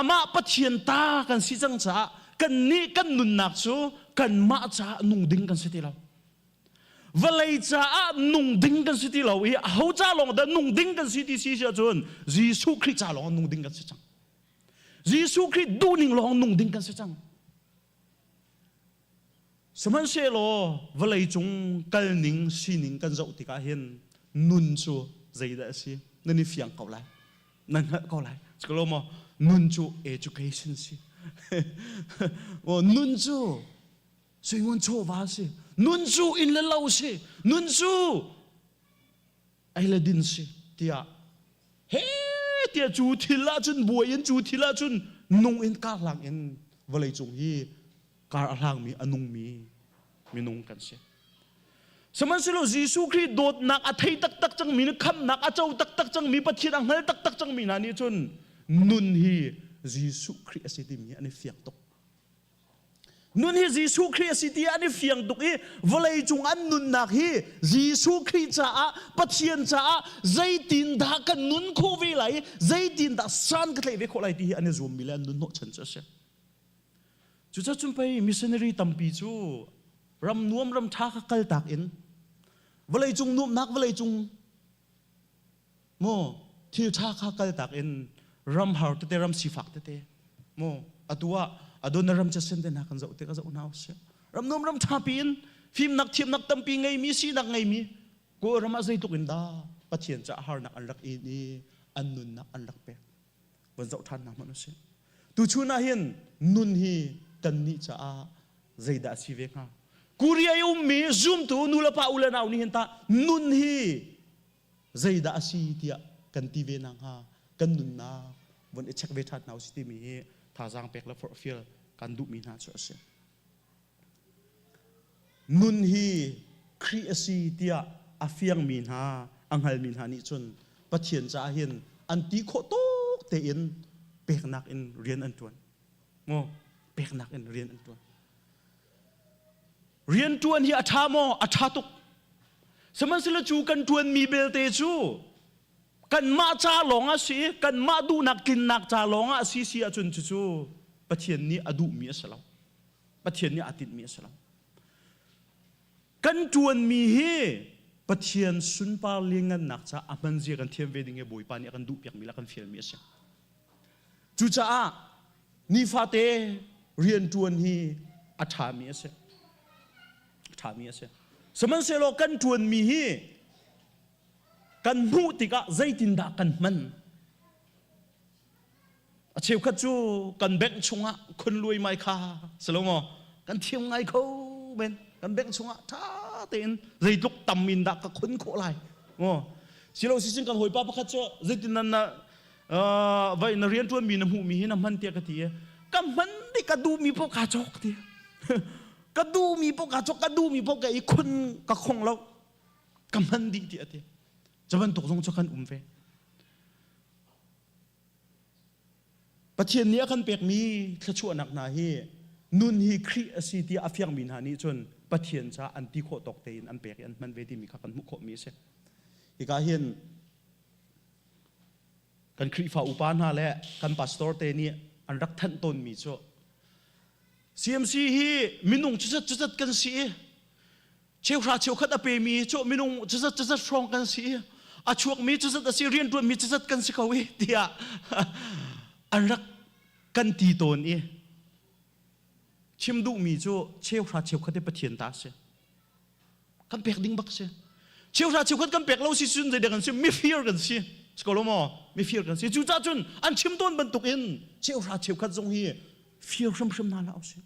amah Pathian ta kan si cang caah kannih kan nunnak cu kanmah caah nung ding kan si ti lo. Vawlei caah nung ding kan si ti lo i aho ca lawng dah nung ding kan si ti si ahcun Jesuh Khrih ca lawng nung ding kan si cang. Jesuh Khrih duhning lawng nung ding kan si cang. Sihmanhsehlaw vawleicung kalning sining kan zoh tikah hin nun cu zeidah a si? Nan i fiang ko lai. Nan hngalh ko lai. Cikalo maw? Nun cu education si. Nun cu suingun chawva si. Nun cu inn le lo si. Nun cu ei le din si tiah he tiah cu thil ahcun buai in cu thil ahcun nung in karhlang in vawleicung hi kar a hlangmi a nungmi minung kan si. Sihmanhsehlaw Jesuh Khrih dawtnak a thei taktak cangmi nih khamhnak a co taktak cangmi Pathian a hngal taktak cangmi hna nih cun nun hi Jesuh Khrih a si timi an i fiang tuk. Nun hi Jesuh Khrih a si ti an i fiang tuk i vawleicung an nunnak hi Jesuh Khrih caah Pathian caah zeitindah kan nun khawh ve lai i zeitindah san ka tlaih ve khawh lai ti hi an i zuammi le an nun hnawhchan cu a si. Cucaah cun pei missionary tampi cu ram nuam ram ṭha kha kaltak in vawleicung nuamhnak vawleicung Maw thil ṭha kha kaltak in ram har tete ram sifak tete maw atu ah adon ram casen te hna kan zoh tik a zoh hna usih ram nuam ram ṭha piin fimnak thiamnak tampi ngeimi sinak ngeimi Kawlram ah zeitluk in dah Pathian caah harnak an rak in i an nunnak an rak pek von zoh ṭhan hna hmanh usih tuchun ah hin nun hi kannih caah zeidah a si ve hnga? Korea i ummi zumtu nulepa u le nau nih hin tah nun hi zeidah a si tiah kan ti ve nakhnga kan nunnak von i check ve ṭhan hna usih timi hi thazaang pek le forhfial kan duhmi hna cu a si. Nun hi Khrih a si tiah a fiangmi hna, a hngalmi hna nih cun Pathian caah hin an ti khawh tawk tein peknak in rian an ṭuan. Maw peknak in rian an ṭuan. Rian ṭuan hi a ṭha maw? A ṭha tuk. Sihmanhsehlaw cu kan ṭuanmi belte cu kanmah ca lawng a si i kanmah duhnak tlinnak ca lawng ah a si si ahcun cucu Pathian nih a duhmi a si lo. Pathian nih aa tinhmi a si lo. Kan ṭuanmi hi Pathian sunpar lianngannak caah a hman zia kan thiam ve ding hi Bawipa nih a kan duhpiakmi le a kan fialmi a si. Cucaah nifate rianṭuan hi a ṭhami a si. A ṭhami a si. Sihmanhsehlaw kan ṭuanmi hi kan hmuh tikah zeitindah kan hman? A cheukhat cu kan bank chungah khun luai mai kha si lo maw? Kan thiam ngai kho men. Kan bank chungah ṭha tein zeitluk tam in dah ka khun khawh lai? Maw? Silo sisin kan hawipa pakhat cu zeitin nan na vai na rianṭuan mi na hmuh mi hi na hman tiah ka ti i ka hman dih ka duh mi paoh kaa cawk ti. Ka duh mi paoh kaa cawk ka duh mi paoh ka i khun ka khong lo. Ka hman dih tiah a ti. Cu bantuk zong cu kan um ve. Pathian nih a kan pekmi thluachuahnak hna hi nun hi Khrih a si tiah a fiangmi hna nih cun Pathian caah an ti khawh tawk tein an pek i an hman ve timi kha kan hmuh khawhmi a si. Hika hin kan Khrihfa upa hna le kan pastor te nih an rak thanh tawnmi cu CMC hi minung cuzat cuzat kan si i cheuhra cheukhat a pemi cu minung cuzat cuzat hrawng kan si i a chuakmi cuzat a si rianṭuanmi cuzat kan si ko i tiah an rak kan ti tawn i chim duhmi cu cheuhra cheukhat hi Pathian ta a si kan pek ding bak si cheuhra cheukhat kan pek lo si cun zeidah kan si mifir kan si si ko lo maw mifir kan si cucaah cun an chim tawn bantuk in cheuhra cheukhat zong hi fir hrimhrim hna hlah usih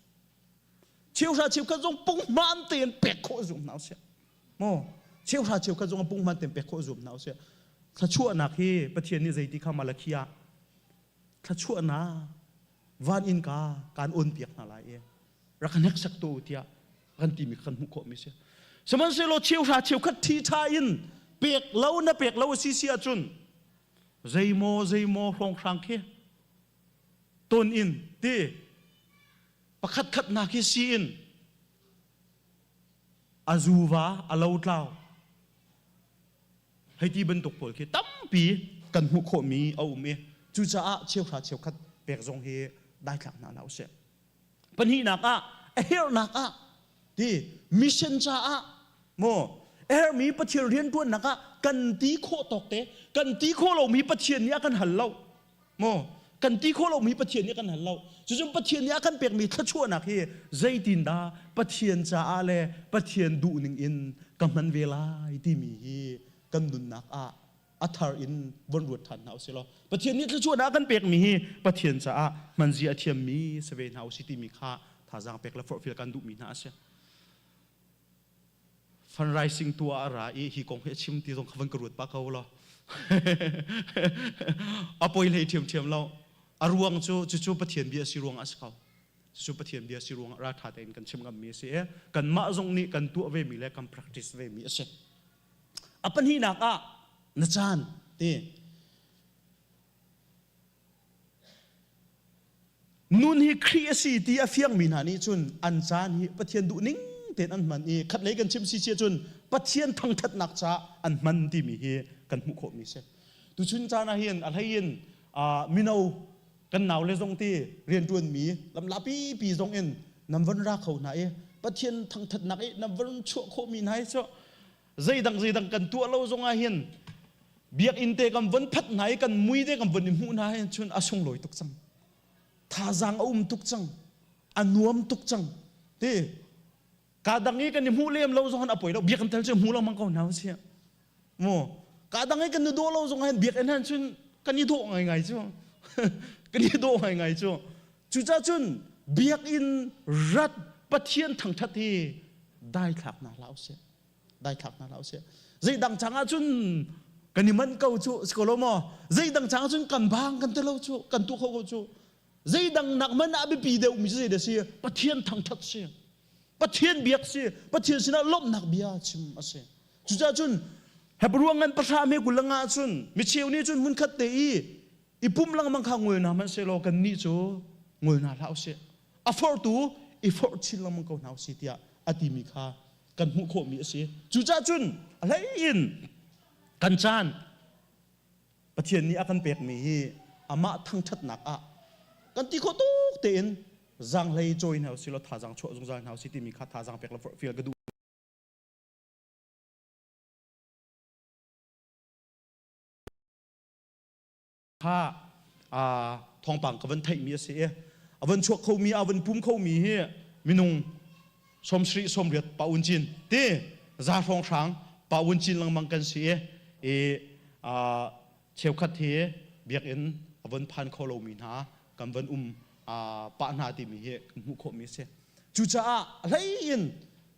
Cheuhra cheukhat zong punghman tein pek khawh zuam hna usih. Maw cheuhra cheukhat zong punghman tein pek khawh zuam hna usih. Thluachuahnak hi Pathian nih zeiti kha Malakhi ah thluachuahnak van innka kaan on piak hna lai i rak kan hneksak tu tiah kan timi kan hmuh khawhmi si. Sihmanhsehlaw cheuhra cheukhat ṭhi ṭha in pek lo na pek lo a si si ahcun zeimaw zeimaw hrawnghrang khi ton in ti pakhat khatnak hi si in a zuva a lotlau hei ti bantuk pawl khi tampi kan hmuh khawhmi a um i cucaah cheuhra cheukhat pek zong hi daithlak hna hlah usih. Pahnihnak ah a herhnak ah ti mission caah maw a herhmi Pathian rianṭuannak ah kan ti khawh tawk te kan ti khawh lomi Pathian nih a kan hal lo Maw kan ti khawh lomi Pathian nih a kan hal lo. Cucun Pathian nih a kan pekmi thluachuahnak hi zeitindah Pathian caah le Pathian duhning in ka hman ve lai timi hi kan nunnak ah a thar in von ruat ṭhan hna usih law Pathian nih thluachuahnak a kan pekmi hi Pathian caah hmanzia a thiammi si ve hna usih timi kha thazaang pek le forhfial kan duhmi hna a si. Fundraising tuah a ra i hi kong hi a chim ti zong kha van ka ruat pah ko law. A poi hlei ṭhiamṭhiam lo. A ruang cu cucu Pathian bia si ruang ah a si ko. Cucu Pathian bia si ruang ah ralṭha tein kan chim ngammi a si i kanmah zong nih kan tuah vemi le kan practice vemi a si. A pahnihnak ah na caan ti Nun hi Khrih a si ti a fiangmi hna nih cun an caan hi Pathian duh ning tein an hman i khatlei kan chim si cun Pathian thangṭhatnak caah an hman timi hi kan hmuh khawhmi a si. Tuchun caan ah hin a hlei in mino kan naule zong ti rianṭuanmi lamla pipi zong in nan von ra kho hna i Pathian thangṭhatnak i nan von chuah khawhmi hna hi cu zeidang zeidang kan tuah lo zong ah hin biakinn te kan von phat hna i kan mui te kan von i hmuh hna hin cun a sunglawi tuk cang thazaang a um tuk cang a nuam tuk cang ti ka dang i kan i hmuh lem lo zong a poi lo biakinn tel cu hmu lo mang ko hna usih mu ka dang i kan i dawh lo zong hin biakinn han cun kan i dawh ngaingai cu kan i dawh ngaingai cu cucah cun biakinn rat Pathian thangthat hi Daithlak hna hlah usih. Daithlak hna hlah usih. Zeidang chang ahcun kan i manh ko cu si ko lo maw? Zeidang chang ahcun kan bang kan ti lo cu, kan tuah kho ko cu. Zeidang nak man ah biapi deuh mi cu zei dah si? Pathian thangthat si. Pathian biak si. Pathian sinah lawmhnak bia chim a si. Cucaah cun Hebrew ngan pahra me kul nga cun micheu nih cun hmunkhat te i i pum lengmang kha ngol hna hmanhsehlaw kannih cu ngol hna hlah usih. A forhtu i forh chin lengmang ko hna usih tiah a timi kha kan hmuh khawhmi a si. Cucaah cun a hlei in kan caan Pathian nih a kan pekmi hi amah thangṭhatnak ah kan ti khawh tuk tein zaanghlei cawi hna usih law thazaang chuah zungzal hna usih timi kha thazaang pek le forhfial ka duh. Kha thawngpang ka van theihmi a si i a van chuak khomi a van pum khomi hi minung 70 80 pa un cin ti za hrawng hrang pa un cin lengmang kan si i cheukhat hi biakinn a van phan kho lomi hna kan van um pah hna timi hi kan hmuh khawhmi a si. Cucaah a hlei in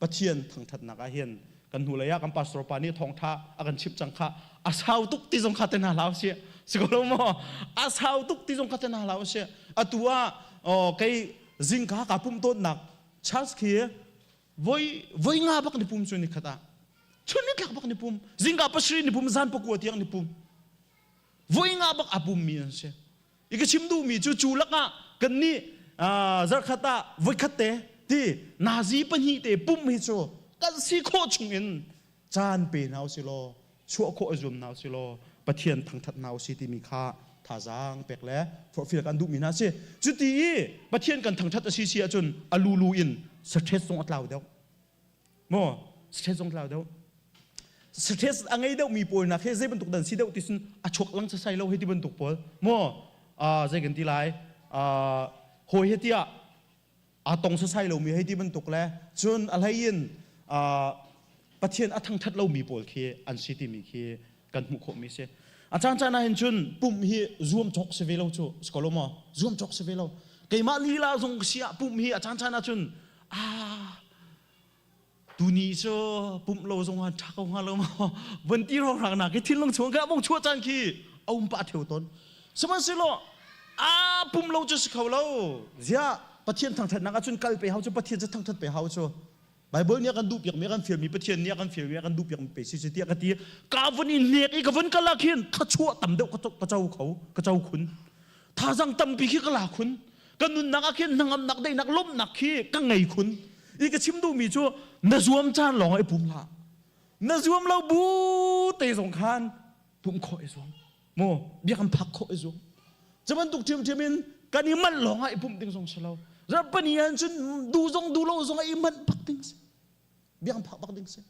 Pathian thangṭhatnak ah hin kan hnulei ah kan pastor pa nih thawngṭha a kan chimh cang kha a sau tuk ti zong kha te hna hlah usih. Si ko lo maw? A sau tuk ti zong kha te hna hlah usih. Atu ah kei zingka ka pumh tawnnak church khi voi voi nga bak ni pum cu ni khat ah chun ni tlak bak ni pum zingka pasarih ni pum zan pakua tiang ni pum voi nga bak a pummi an si. I ka chim duhmi cu cu lakah kannih zarkhat ah voikhat te ti nazi pahnih te pumh hi cu kan si khawh chungin caan pe hna usih law chuah khawh i zuam hna usih law Pathian thangṭhat hna usih timi kha thazaang pek le forhfial kan duhmi hna a si. Cuti i Pathian kan thangṭhat a si si ahcun a lulu in stress zong a tlau deuh. Maw stress zong tlau deuh. Stress a ngei deuh mi pawl nak he zei bantuk dan si deuh ti sun a chuak lang sasai lo he ti bantuk pawl. Maw zei kan ti lai hawi he tiah aa tong sasai lomi hei ti bantuk le cun a hlei in Pathian a thangṭhat lomi pawl khi an si timi khi kan hmuh khawhmi si. A caan caan ah hin cun pumh hi zuam cawk si ve lo cu si ko lo maw? Zuam cawk si ve lo. Keimah lila zong si ah pumh hi a caan caan ah cun ah tuni cu pumh lo zong ah ṭha ko hnga lo maw? Von ti rawng nak khi thinlung chung ka bong chuah caan khi a um pah theu tawn. Sihmanhsehlaw a pum lo cu si kho lo. Ziah Pathian thangṭhatnak ahcun kal pe hau cu Pathian cu thangṭhat pe hau cu. Bible nih a kan duhpiakmi a kan fialmi Pathian nih a kan fialmi a kan duhpiakmi pe si si tiah ka ti. Ka vun i hnek i ka vun kal ah khin thluachuah tam deuh ka co kho ka co khun. Thazang tampi khi ka la khun. Ka nunnak ah khin hnangamnak daihnak lawmhnak khi ka ngei khun. I ka chim duhmi cu na zuam caan lawng ah i pum hlah. Na zuam lo bu te zong khan pumh khawh i zuam. Maw biakam phak khawh i zuam. Cu bantuk ṭhiamṭhiam in kan i manh lawng ah i pumh ding zong si lo. Zarhpini ah cun duh zong duh lo zong ah i manh bak ding si. Biakam phak bak ding si.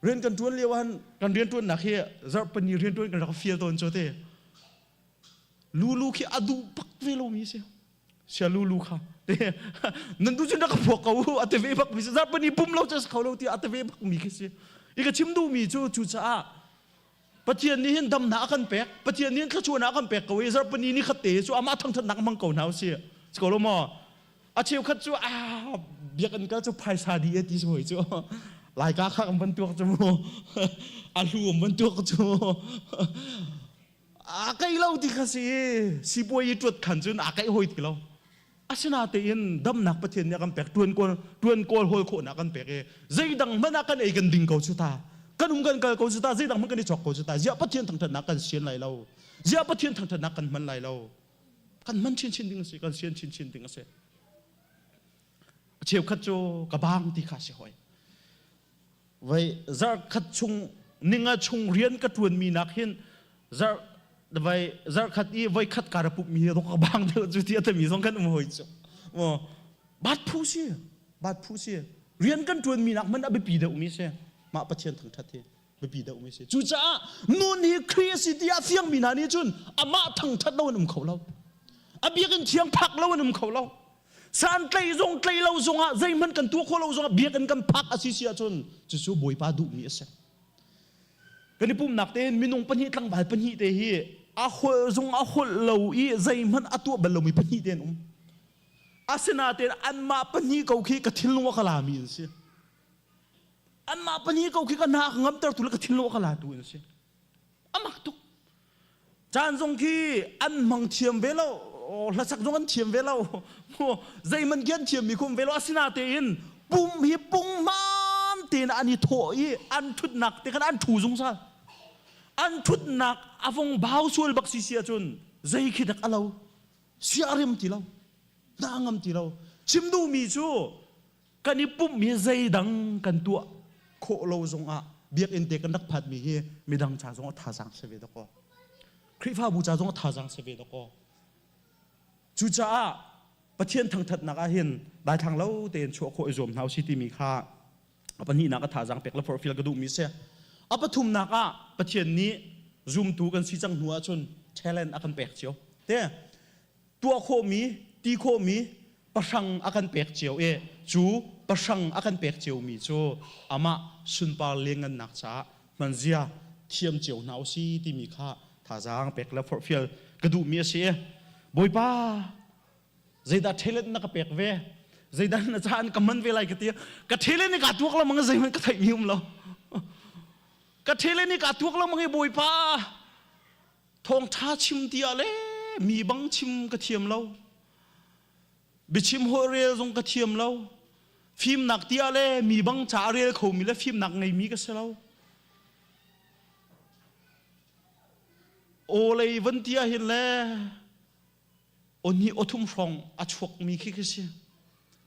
Rian kan ṭuan lio ah kan rian ṭuannak hi zarhpini rian ṭuan kan rak fial tawn cu te. Lulu khi a duh bak ve lomi si. Sia lulu kha. Nan duh cun rak ka phuak ko u a ti ve bak mi si. Zarhpini pum lo cu a si kho lo ti a ti ve bak mi khi si. I ka chim duhmi cu cucaah Pathian nih hin damnak a kan pek. Pathian nih hin thluachuahnak a kan pek ko i zarhpini ni khat te cu amah thangthatnak hmang ko hna usih. Si ko lo maw? A cheukhat cu ah biakinn kal cu phaisa dih e ti si hoi cu. Laika kha kan van tuak cu mu. A hlu an van tuak cu mu. A kai lo ti kha si. Sipuai i tuat khan cun a kai hoi ti lo. Asinatein damnak Pathian nih a kan pek tuan kawl tuan kawl hawl khawhnak kan pek i zeidang hmanh ah kan ei kan ding ko cu ta kan um kan kal ko cu ta zeidang hmanh kan i chok ko cu ta ziah Pathian thangthatnak kan sian lai lo ziah Pathian thangthatnak kan hman lai lo kan hman chinchin ding a si kan sian chinchin ding a si cheukhat cu ka bang ti kha si hoi Vai zarhkhat chung ninga chung rian ka ṭuanmi nak hin zarh vai zarhkhat i voikhat ka ra pummi hi ka bang deuh cu ti a timi zong kan um hoi cu. Bat phu si, bat phu si. Rian kan ṭuanmi nak hmanh a biapi deuhmi si. Mah Pathian thangṭhat hi biapi deuhmi si. Cucaah nun hi Khrih a si ti a fiangmi hna nih cun amah thangṭhat lo an um kho lo. A biakinn thiang phak lo an um kho lo. Santlaih zong tlaih lo zongah zeihmanh kan tuah khawh lo zongah biakinn kan phak a si si ahcun cucu Bawipa duhmi a si. Kan i pumhnak tein minung pahnih tlangval pahnih te hi a holh zong a holh lo i zeihmanh a tuah bal lomi pahnih te an um. Asinain anmah pahnih ko khi ka thinlung a ka lami an si. Anmah pahnih ko khi ka hna ka ngamter tu le ka thinlung a ka latu an si. A mak tuk. Caan zong khi an hmang thiam ve lo, hlasak zong an thiam ve lo. Zeihmanh khi an thiammi khum ve lo. Asinatein pum hi punghman tein an i thawh i an ṭhutnak te khan an ṭhu zungzal. An ṭhutnak a vong bau sual bak si si ahcun zei khi dak a lo. Sia rem ti lo. Hna ngam ti lo. Chim duhmi cu kan i pumhmi zeidang kan tuah khawh lo zongah biakinn te kan rak phatmi hi midang ca zong a thazaang si ve dakaw. Khrihfabu ca zong a thazaang si ve dakaw. Cucaah Pathian thangthatnak ah hin daithlang lo tein chuah khawh i zuam hna usih timi kha a pahnihnak a thazaang pek le forhfial ka duhmi si. A pathumnak ah Pathian nih zumtu kan si cang hnu ahcun talent a kan pek cio. Te tuah khawhmi, ti khawhmi pahrang a kan pek cio i cu pahrang a kan pek ciomi cu amah sunpar lianngannak caah hmanzia thiam cio hna usih timi kha thazaang pek le forhfial ka duhmi a si. Bawipa zeidah talent na ka pek ve? Zeidah na caah ka man ve lai ka ti. Ka talent ni ka tuak lo mang zeihmanh ka theihmi um lo. Ka talent ni ka tuak lo mang i Bawipa Thawngṭha chim ti ah le mi bang chim ka thiam lo. Biachim holh rel zong ka thiam lo. Fimnak ti ah le mi bang ca a rel khomi le fimnak ngeimi ka si lo. Aw lei van ti ah hin le aw hnih aw thum hrawng a chuakmi khi ka si.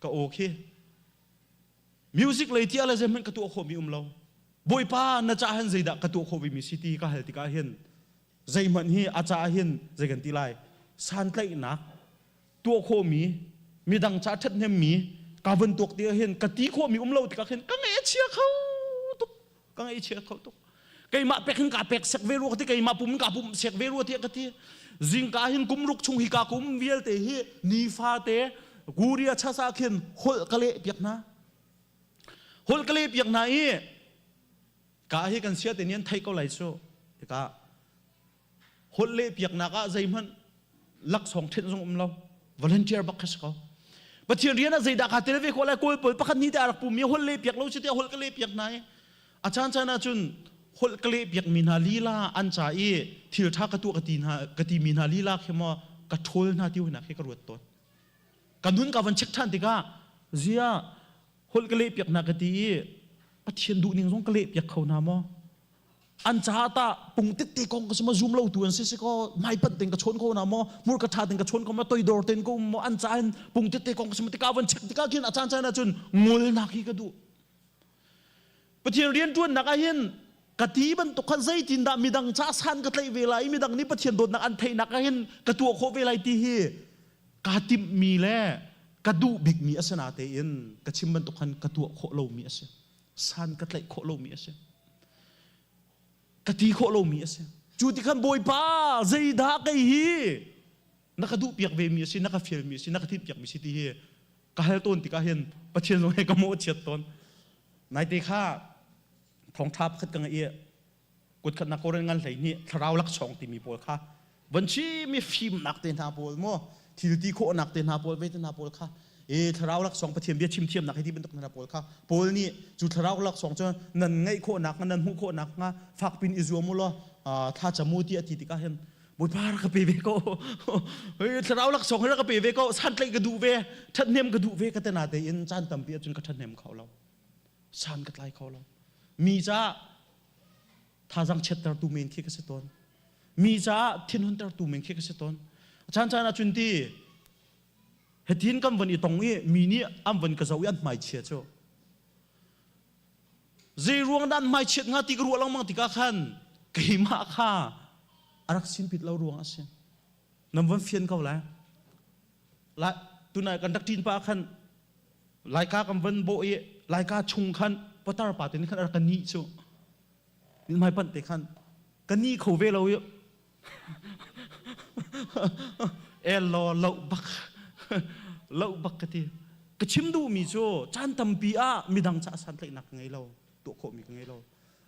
Ka aw khi. Music lei ti ah le zeihmanh ka tuah khawhmi um lo. Bawipa na caah hin zeidah ka tuah khawh vemi si ti ka hal tikah hin zeihmanh hi a caah hin zei kan ti lai santlaihnak tuah khawhmi midang ca ṭhathnemmi ka van tuak ti ah hin ka ti khawhmi um lo tikah hin ka ngaih a chia kho tuk ka ngaih a chia kho tuk keimah pek hin ka pek sek ve rua ka ti keimah pum in ka pum sek ve rua tiah ka ti zingka hin kum ruk chung hi ka kum vialte hi nifate Korea chasa khin holh ka leh piak hna holh ka leh piak hna i ka hi kan sia te nian thei ko lai cu tikah holh leh piaknak ah zeihmanh laksawng ṭhenh zong um lo volunteer bak kha si ko Pathian rian ah zeidah kaa tel ve khawh lai kawl pawl pakhat ni te a rak pum i holh leh piak lo si te holh ka leh piak hna i a caan caan ah cun holh ka leh piak mi hna lila an ca i thil ṭha ka tuah ka ti hna ka ti mi hna lila khi maw ka ṭhawl hna ti hna khi ka ruat tawn ka nun ka van check ṭhan tikah zia holh ka leh piak hna ka ti i Pathian duhning zong ka leh piak kho hna maw an caah tah pung tette kong ka si ma zum lo tu an si si ko mai pan ten ka chawn ko na maw mur ka tha ten ka chawn ko ma toidor ten ko um maw an caah hin pung tette kong ka si ma tika van check tika khin a caan caan ah cun ngol nak hi ka duh Pathian rian tuan nak ah hin ka ti bantuk khan zeitin dah midang ca san ka tlaih ve lai midang nih Pathian dawtnak an theih nak ah hin ka tuah khawh ve lai ti hi ka timh mi le ka duh bik mi a si na tein ka chim bantuk khan ka tuah khawh lo mi a si san ka tlaih khawh lomi a si ka ti khawh lomi a si cu ti khan bawipa zeidah kei hi na ka duh piak ve mi a si na ka fial mi a si na ka thim piak mi si ti hi ka hal tawn tikah hin pathian zong he ka mawhchiat tawn naite kha thawngtha pakhat ka ngeih i kutkhat nak koren ngan hlei nih thlarau laksawng timi pawl kha van chim i fimnak te hna pawl maw thil ti khawhnak te hna pawl ve te hna pawl kha e thlarau laksawng pathian bia chim thiamnak hi ti bantuk hna pawl kha paul nih cu thlarau laksawng cu nan ngeih khawhnak nan hmuh khawhnak hnga fakpin i zuam u law thla cam u ti a ti tikah hin Bawipa rak ka pe ve ko thlarau laksawng hi rak ka pe ve ko santlaih ka duh ve ṭhathnem ka duh ve ka te na tein caan tampi ahcun ka ṭhathnem kho lo san ka tlai kho lo mi caah thazang chiattertu men khi ka si tawn mi caah thinhuntertu men khi ka si tawn caan caan ahcun ti hetin kan von i tong i mi nih an von ka zoh i an hmaichia cu zei ruang dah an hmaichiat hnga ti ka ruah lengmang tikah khan keimah kha a rak sinpit lo ruang a si nan von fian ko lai lai tunai kan rak ṭin pa khan Laika kan van bawh i Laika chung khan patar pa te nih khan a rak ka nih cu hmai panh te khan ka ni kho ve lo i elo loh bak loh bak ka ti ka chim duhmi cu caan tampi ah midang caah santlaihnak ka ngei lo tuah khawhmi ka ngei lo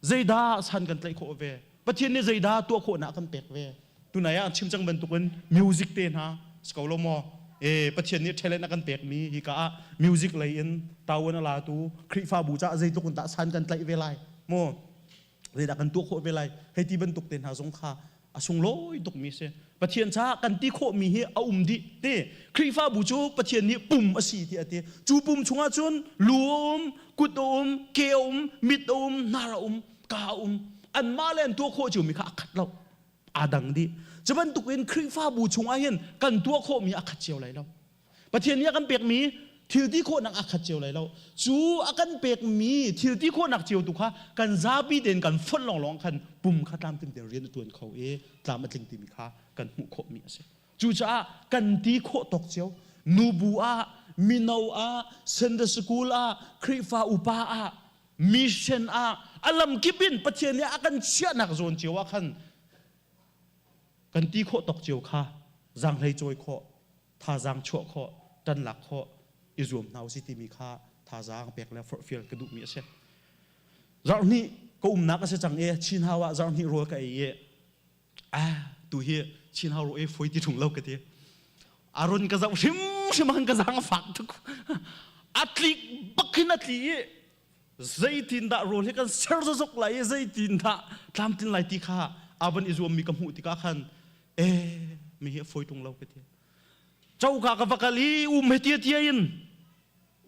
zeidah san kan tlaih khawh ve Pathian nih zeidah tuah khawhnak kan pek ve tunai ah chim cang bantukin music te hna si ko lo maw? E Pathian nih talent a kan pekmi hi ka ah music lei in tawan a latu Khrihfabu caah zeitluk in dah san kan tlaih ve lai mu zeidah kan tuah khawh ve lai hei ti bantuk te hna zong kha a sunglawi tukmi si. Pathian caah kan ti khawhmi hi a um dih ti. Khrihfabu cu Pathian nih pum a si ti a ti. Cu pum chungah cun lu a um, kut a um, ke a um, mit a um, hnar a um, ka a um. Anmah le an tuah khawh ciomi kha a khat lo. Aa dang dih. Cu bantukin Khrihfabu chungah hin kan tuah khawhmi a khat cio lai lo. Pathian nih a kan pekmi thil ti khawhnak a khat cio lai lo. Cu a kan pekmi thil ti khawhnak cio tu kha kan zapi tein kan fonh lawnglawng khan pum kha tlamtling tein rian a ṭuan kho i tlam a tling timi kha kan hmuh khawhmi a si. Cucaah kan ti khawh tawk cio nubu ah, mino ah, Sunday school ah, Khrihfa upa ah, mission ah, a lamkip in Pathian nih a kan chiahnak zawn cio ah khan kan ti khawh tawk cio kha zaanghlei cawi khawh thazaang chuah khawh, ṭan lak khawh i zuam hna usih timi kha thazaang pek le forhfial ka duhmi a si. Zarhhnih ka umnak a si cang i Chin Hau ah zarhhnih rawl ka ei i ah tu hi Chin Hau rawl ei foi ti ṭung lo ka ti. Aron ka zoh hrimhrim ah ka zaang a fak tuk. A tlik bak hin a tli i zeitindah rawl hi kan ser zozok lai i zeitindah tlamtlin lai ti kha a van i zuammi ka hmuh tikah khan eh mi hi a fawi ṭung lo ka ti. Coka ka va kal i um he tia tia in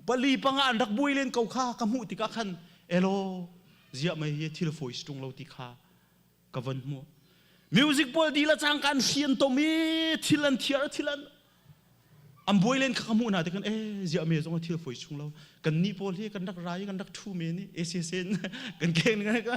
pali panga an rak buai len ko kha ka hmuh tikah khan elo ziah mei hi thil fawi si ṭung lo ti kha ka van hmuh. Music pawl dila cang kan hrian tom i thil an thiar thil an an buai len kha ka hmuh hna te kan eh ziah me zong thil foi chung lo kan ni pawl hi kan rak rai kan rak thu me ni ACSN kan ken kan ka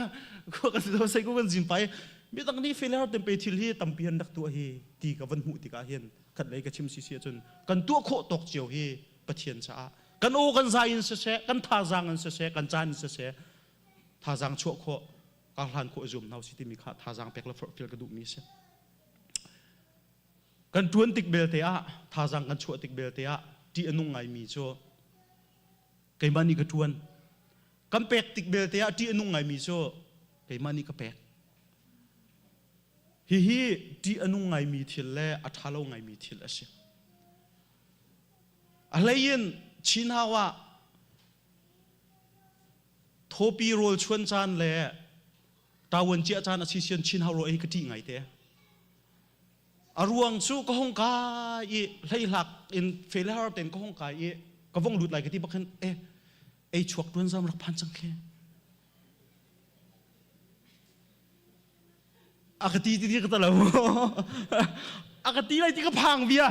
kan do sai ko kan zin pai mi dang ni failure tem pe thil hi tampi han rak tuah hi ti ka van hmuh tikah hin khat lei ka chim si si ahcun kan tuah khawh tawk cio hi Pathian caah kan aw kan zai in siseh kan thazaang in siseh kan caan in siseh thazaang chuah khawh ka hlan khawh zum hna si timi kha thazaang pek le forhfial ka duhmi si. Kan ṭuan tik belte ah, thazaang kan chuah tik belte ah ṭih a nung ngaimi cu keimah nih ka ṭuan. Kan pek tik belte ah ṭih a nung ngaimi cu keimah nih ka pek. Hihi ṭih a nung ngaimi thil le a ṭha lo ngaimi thil a si. A hlei in Chin Hau ah thawpi rawl chuan caan le ṭawan ciah caan a si sian Chin Hau rawl ei ka ṭih ngai te. A ruang cu ka hong kai i hleihlak in felehar ten ka hong kai i ka vong lut lai ka ti bak hin eh ei chuak tuan zam rak phan cang khi. A ka ti ti ti ka talo. A ka ti lai ti ka phang bia.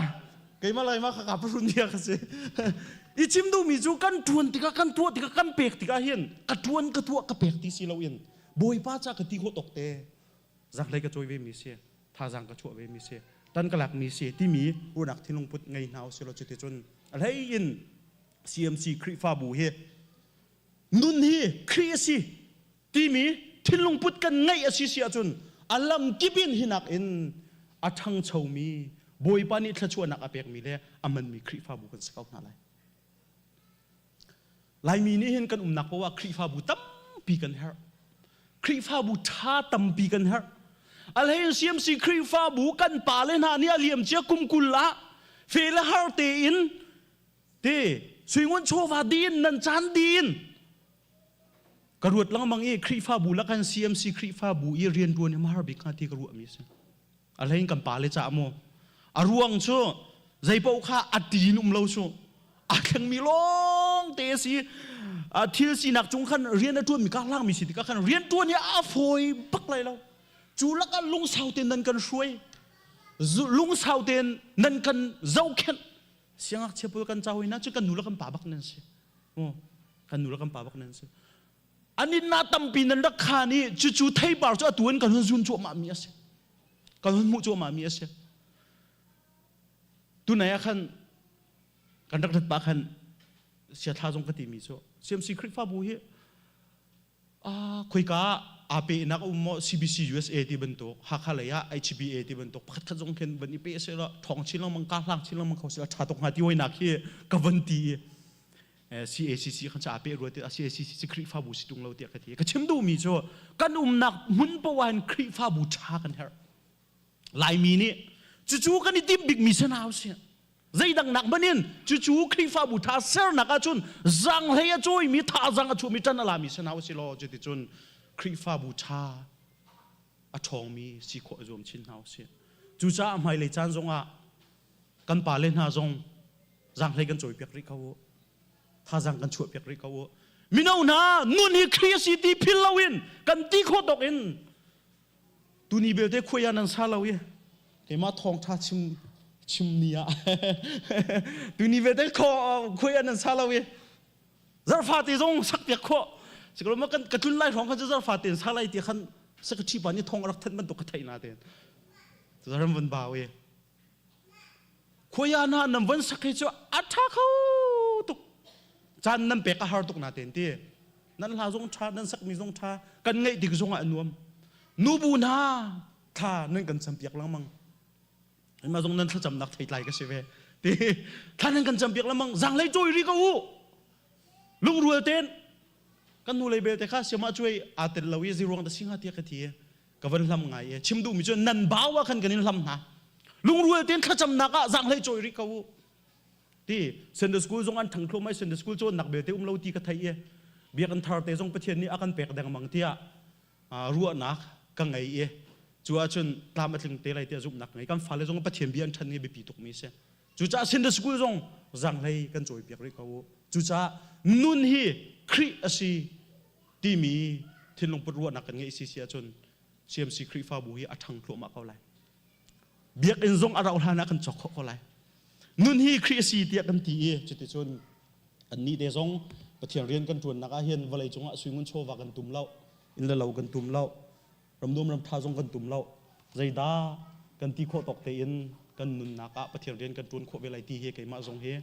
Keimah lai ma ka ka parun bia ka si. I chim duhmi cu kan tuan tikah kan tuah tikah kan pek tikah hin ka tuan ka tuah ka pek ti si loin Bawipa ca ka ti khawh tawk te zaklei ka cawi ve mi si thazaang ka chuah ve mi si tan ka lak mi si timi ruahnak thinlung put ngei hna usih law cuticun a hlei in CMC Khrihfabu hi nun hi Khrih a si timi thinlung put kan ngeih a si si ahcun a lam kip in hinak in a ṭhangchomi Bawipa nih thluachuahnak a pekmi le a manmi Khrihfabu kan si ko hna lai. Laimi nih hin kan umnak paoh ah Khrihfabu tampi kan herh. Khrihfabu ṭha tampi kan herh. Alhei CMC Khrihfabu kan pale hna nih a liamcia kum 20 ah fe le har tein te suingun chawva din nan caan din ka ruat lengmang i Khrihfabu la kan CMC Khrihfabu i rianṭuan hi mar bik hnga ti ka ruahmi a si. A hlei in kan pale caah maw a ruang cu zeipaoh kha a ṭin um lo cu a thlengmi lawng te a si. Thil sinak cung khan rian a ṭuanmi ka hlangmi si tikah khan rian ṭuan hi a fawi bak lai lo. Cu lakah lungsau tein nan kan hruai, lungsau tein nan kan zohkhenh. Siangngakchia pawl kan cau hna cu kan nu le kan pa bak nan si. Kan nu le kan pa bak nan si. An inn ah tampi nan rak khaan i cucu theipar cu atu in kan hun zun cuahmah mi a si. Kan hun hmuh cuahmah mi a si. Tunai ah khan kan rak rat pah khan siathla zong ka timi cu CMC Khrihfabu hi khoika ah aa pehnak a um maw CBC USA ti bantuk Hakha lei ah HBA ti bantuk pakhat khat zong khin van i pe seh law thawng chin lengmang ka hlang chin lengmang kho seh law ṭha tuk hnga ti hoinak hi ka van ti i CACC khan ca pe rua ti CACC cu Khrihfabu si tung lo tiah ka ti. Ka chim duhmi cu kan umnak hmun poah in Khrihfabu ṭha kan herh. Laimi nih cucu kan i timh bikmi si hna usih. Zeidang nak hmanh in cucu Khrihfabu tha sernak ahcun zaanghlei a cawimi thazaang a chuahmi ṭan a lami si hna usih law cuticun Khrihfabu ṭha a ṭhawngmi si khawh i zuam chin hna usih. Cucaah hmailei caan zongah kan pale hna zong zaanghlei kan cawipiak rih ko u. Thazaang kan chuahpiak rih ko u. Mino hna nun hi Khrih a si ti phil loin kan ti khawh tawk in Tuni belte khuai ah nan sa lo i keimah thawngṭha chim chim ni ah tuni belte khuai ah nan sa lo i zarhfate zong sakpiak khawh siklo ma kan ka tlun lai hrawng khan cu zarhfate in sa lai ti khan secretary pa nih thawng a rak thanh bantuk ka theih na ten zaram van bau i khuai ah na nan van sak hi cu a ṭha kho tuk caan nan pek a har tuk na ten ti Nan hla zong ṭha, nan sakmi zong ṭha, kan ngaih tik zongah a nuam. Nubu hna thla nan kan campiak lengmang. Mah zong nan thlacamnak theitlai ka si ve. Ti thla nan kan campiak lengmang, zaanglei cawi ri ko u. Lungrual ten kan nu lei belte kha siamah cuai aa tel lo i ziruang da singa tiah ka ti. Ka van hlam ngai i chim duhmi cu nan bau ah khan kan in hlam hna. Lungrual ten thlacamnak ah zaanglei cawi ri ko u. Ti Sunday school zong an thang thluahmah i Sunday school cawnnak belte um lo ti ka theih i biakinn thar te zong Pathian nih a kan pek dengmang tiah ruahnak ka ngei i cu ahcun tlam a tling te lai tiah zumhnak ka ngei. Kan fale zong Pathian bia an ṭhan hi biapi tukmi a si. Cucaah Sunday school zong zaanghlei kan cawipiak rih ko u. Cucaah nun hi Khrih a si timi thinlungput ruahnak kan ngeih si si ahcun CMC Khrihfabu hi a ṭhang thluahmah ko lai. Biakinn zong a rauh hlan ah kan cawk khawh ko lai. Nun hi Khrih a si tiah kan ti i cuticun annih te zong Pathian rian kan ṭuannak ah hin vawlei cungah suingun chawva kan tum lo, inn le lo kan tum lo, ramnuam ramṭha zong kan tum lo. Zeidah kan ti khawh tawk tein kan nunnak ah Pathian rian kan ṭuan khawh ve lai ti hi keimah zong hi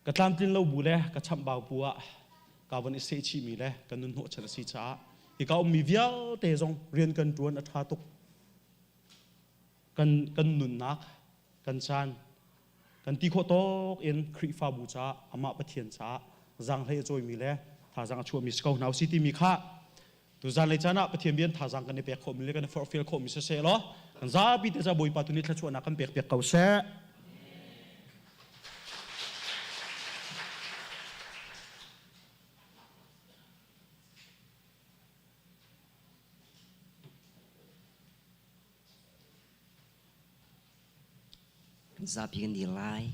ka tlamtlin lo bu le ka chamhbau bu ah ka von i sehchihmi le ka nun hnawhchan a si caah hika ummi vialte zong rian kan ṭuan a ṭha tuk. Kan, kan nunnak, kan caan, kan ti khawh tawk in Khrihfabu caah, amah Pathian caah zaanghlei a cawimi le thazaang a chuahmi si ko hna usih timi kha tuzan lei caan ah Pathian bia in thazaang kan i pek khawhmi le kan i forhfial khawhmi siseh law kan zapi te ca Bawipa tu nih thluachuahnak kan pek piak ko seh. Zapi kan dir lai.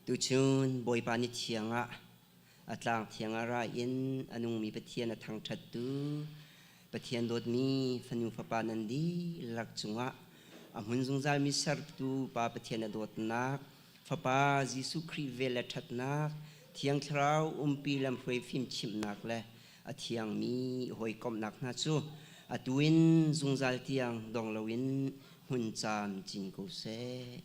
Tuchun Bawipa ni thiang ah a tlang thiang ah ra in a nungmi Pathian a thangṭhattu Pathian dawtmi fanu fapa nan dihlak cungah a hmun zungzalmi sertu Pa Pathian a dawtnak Fapa Jesuh Khrih vel le ṭhatnak Thiang Thlarau umpi lamhruai fimchimhnak le a thiangmi hawikomhnak hna cu atu in zungzal tiang dong loin hmun caam cin ko seh.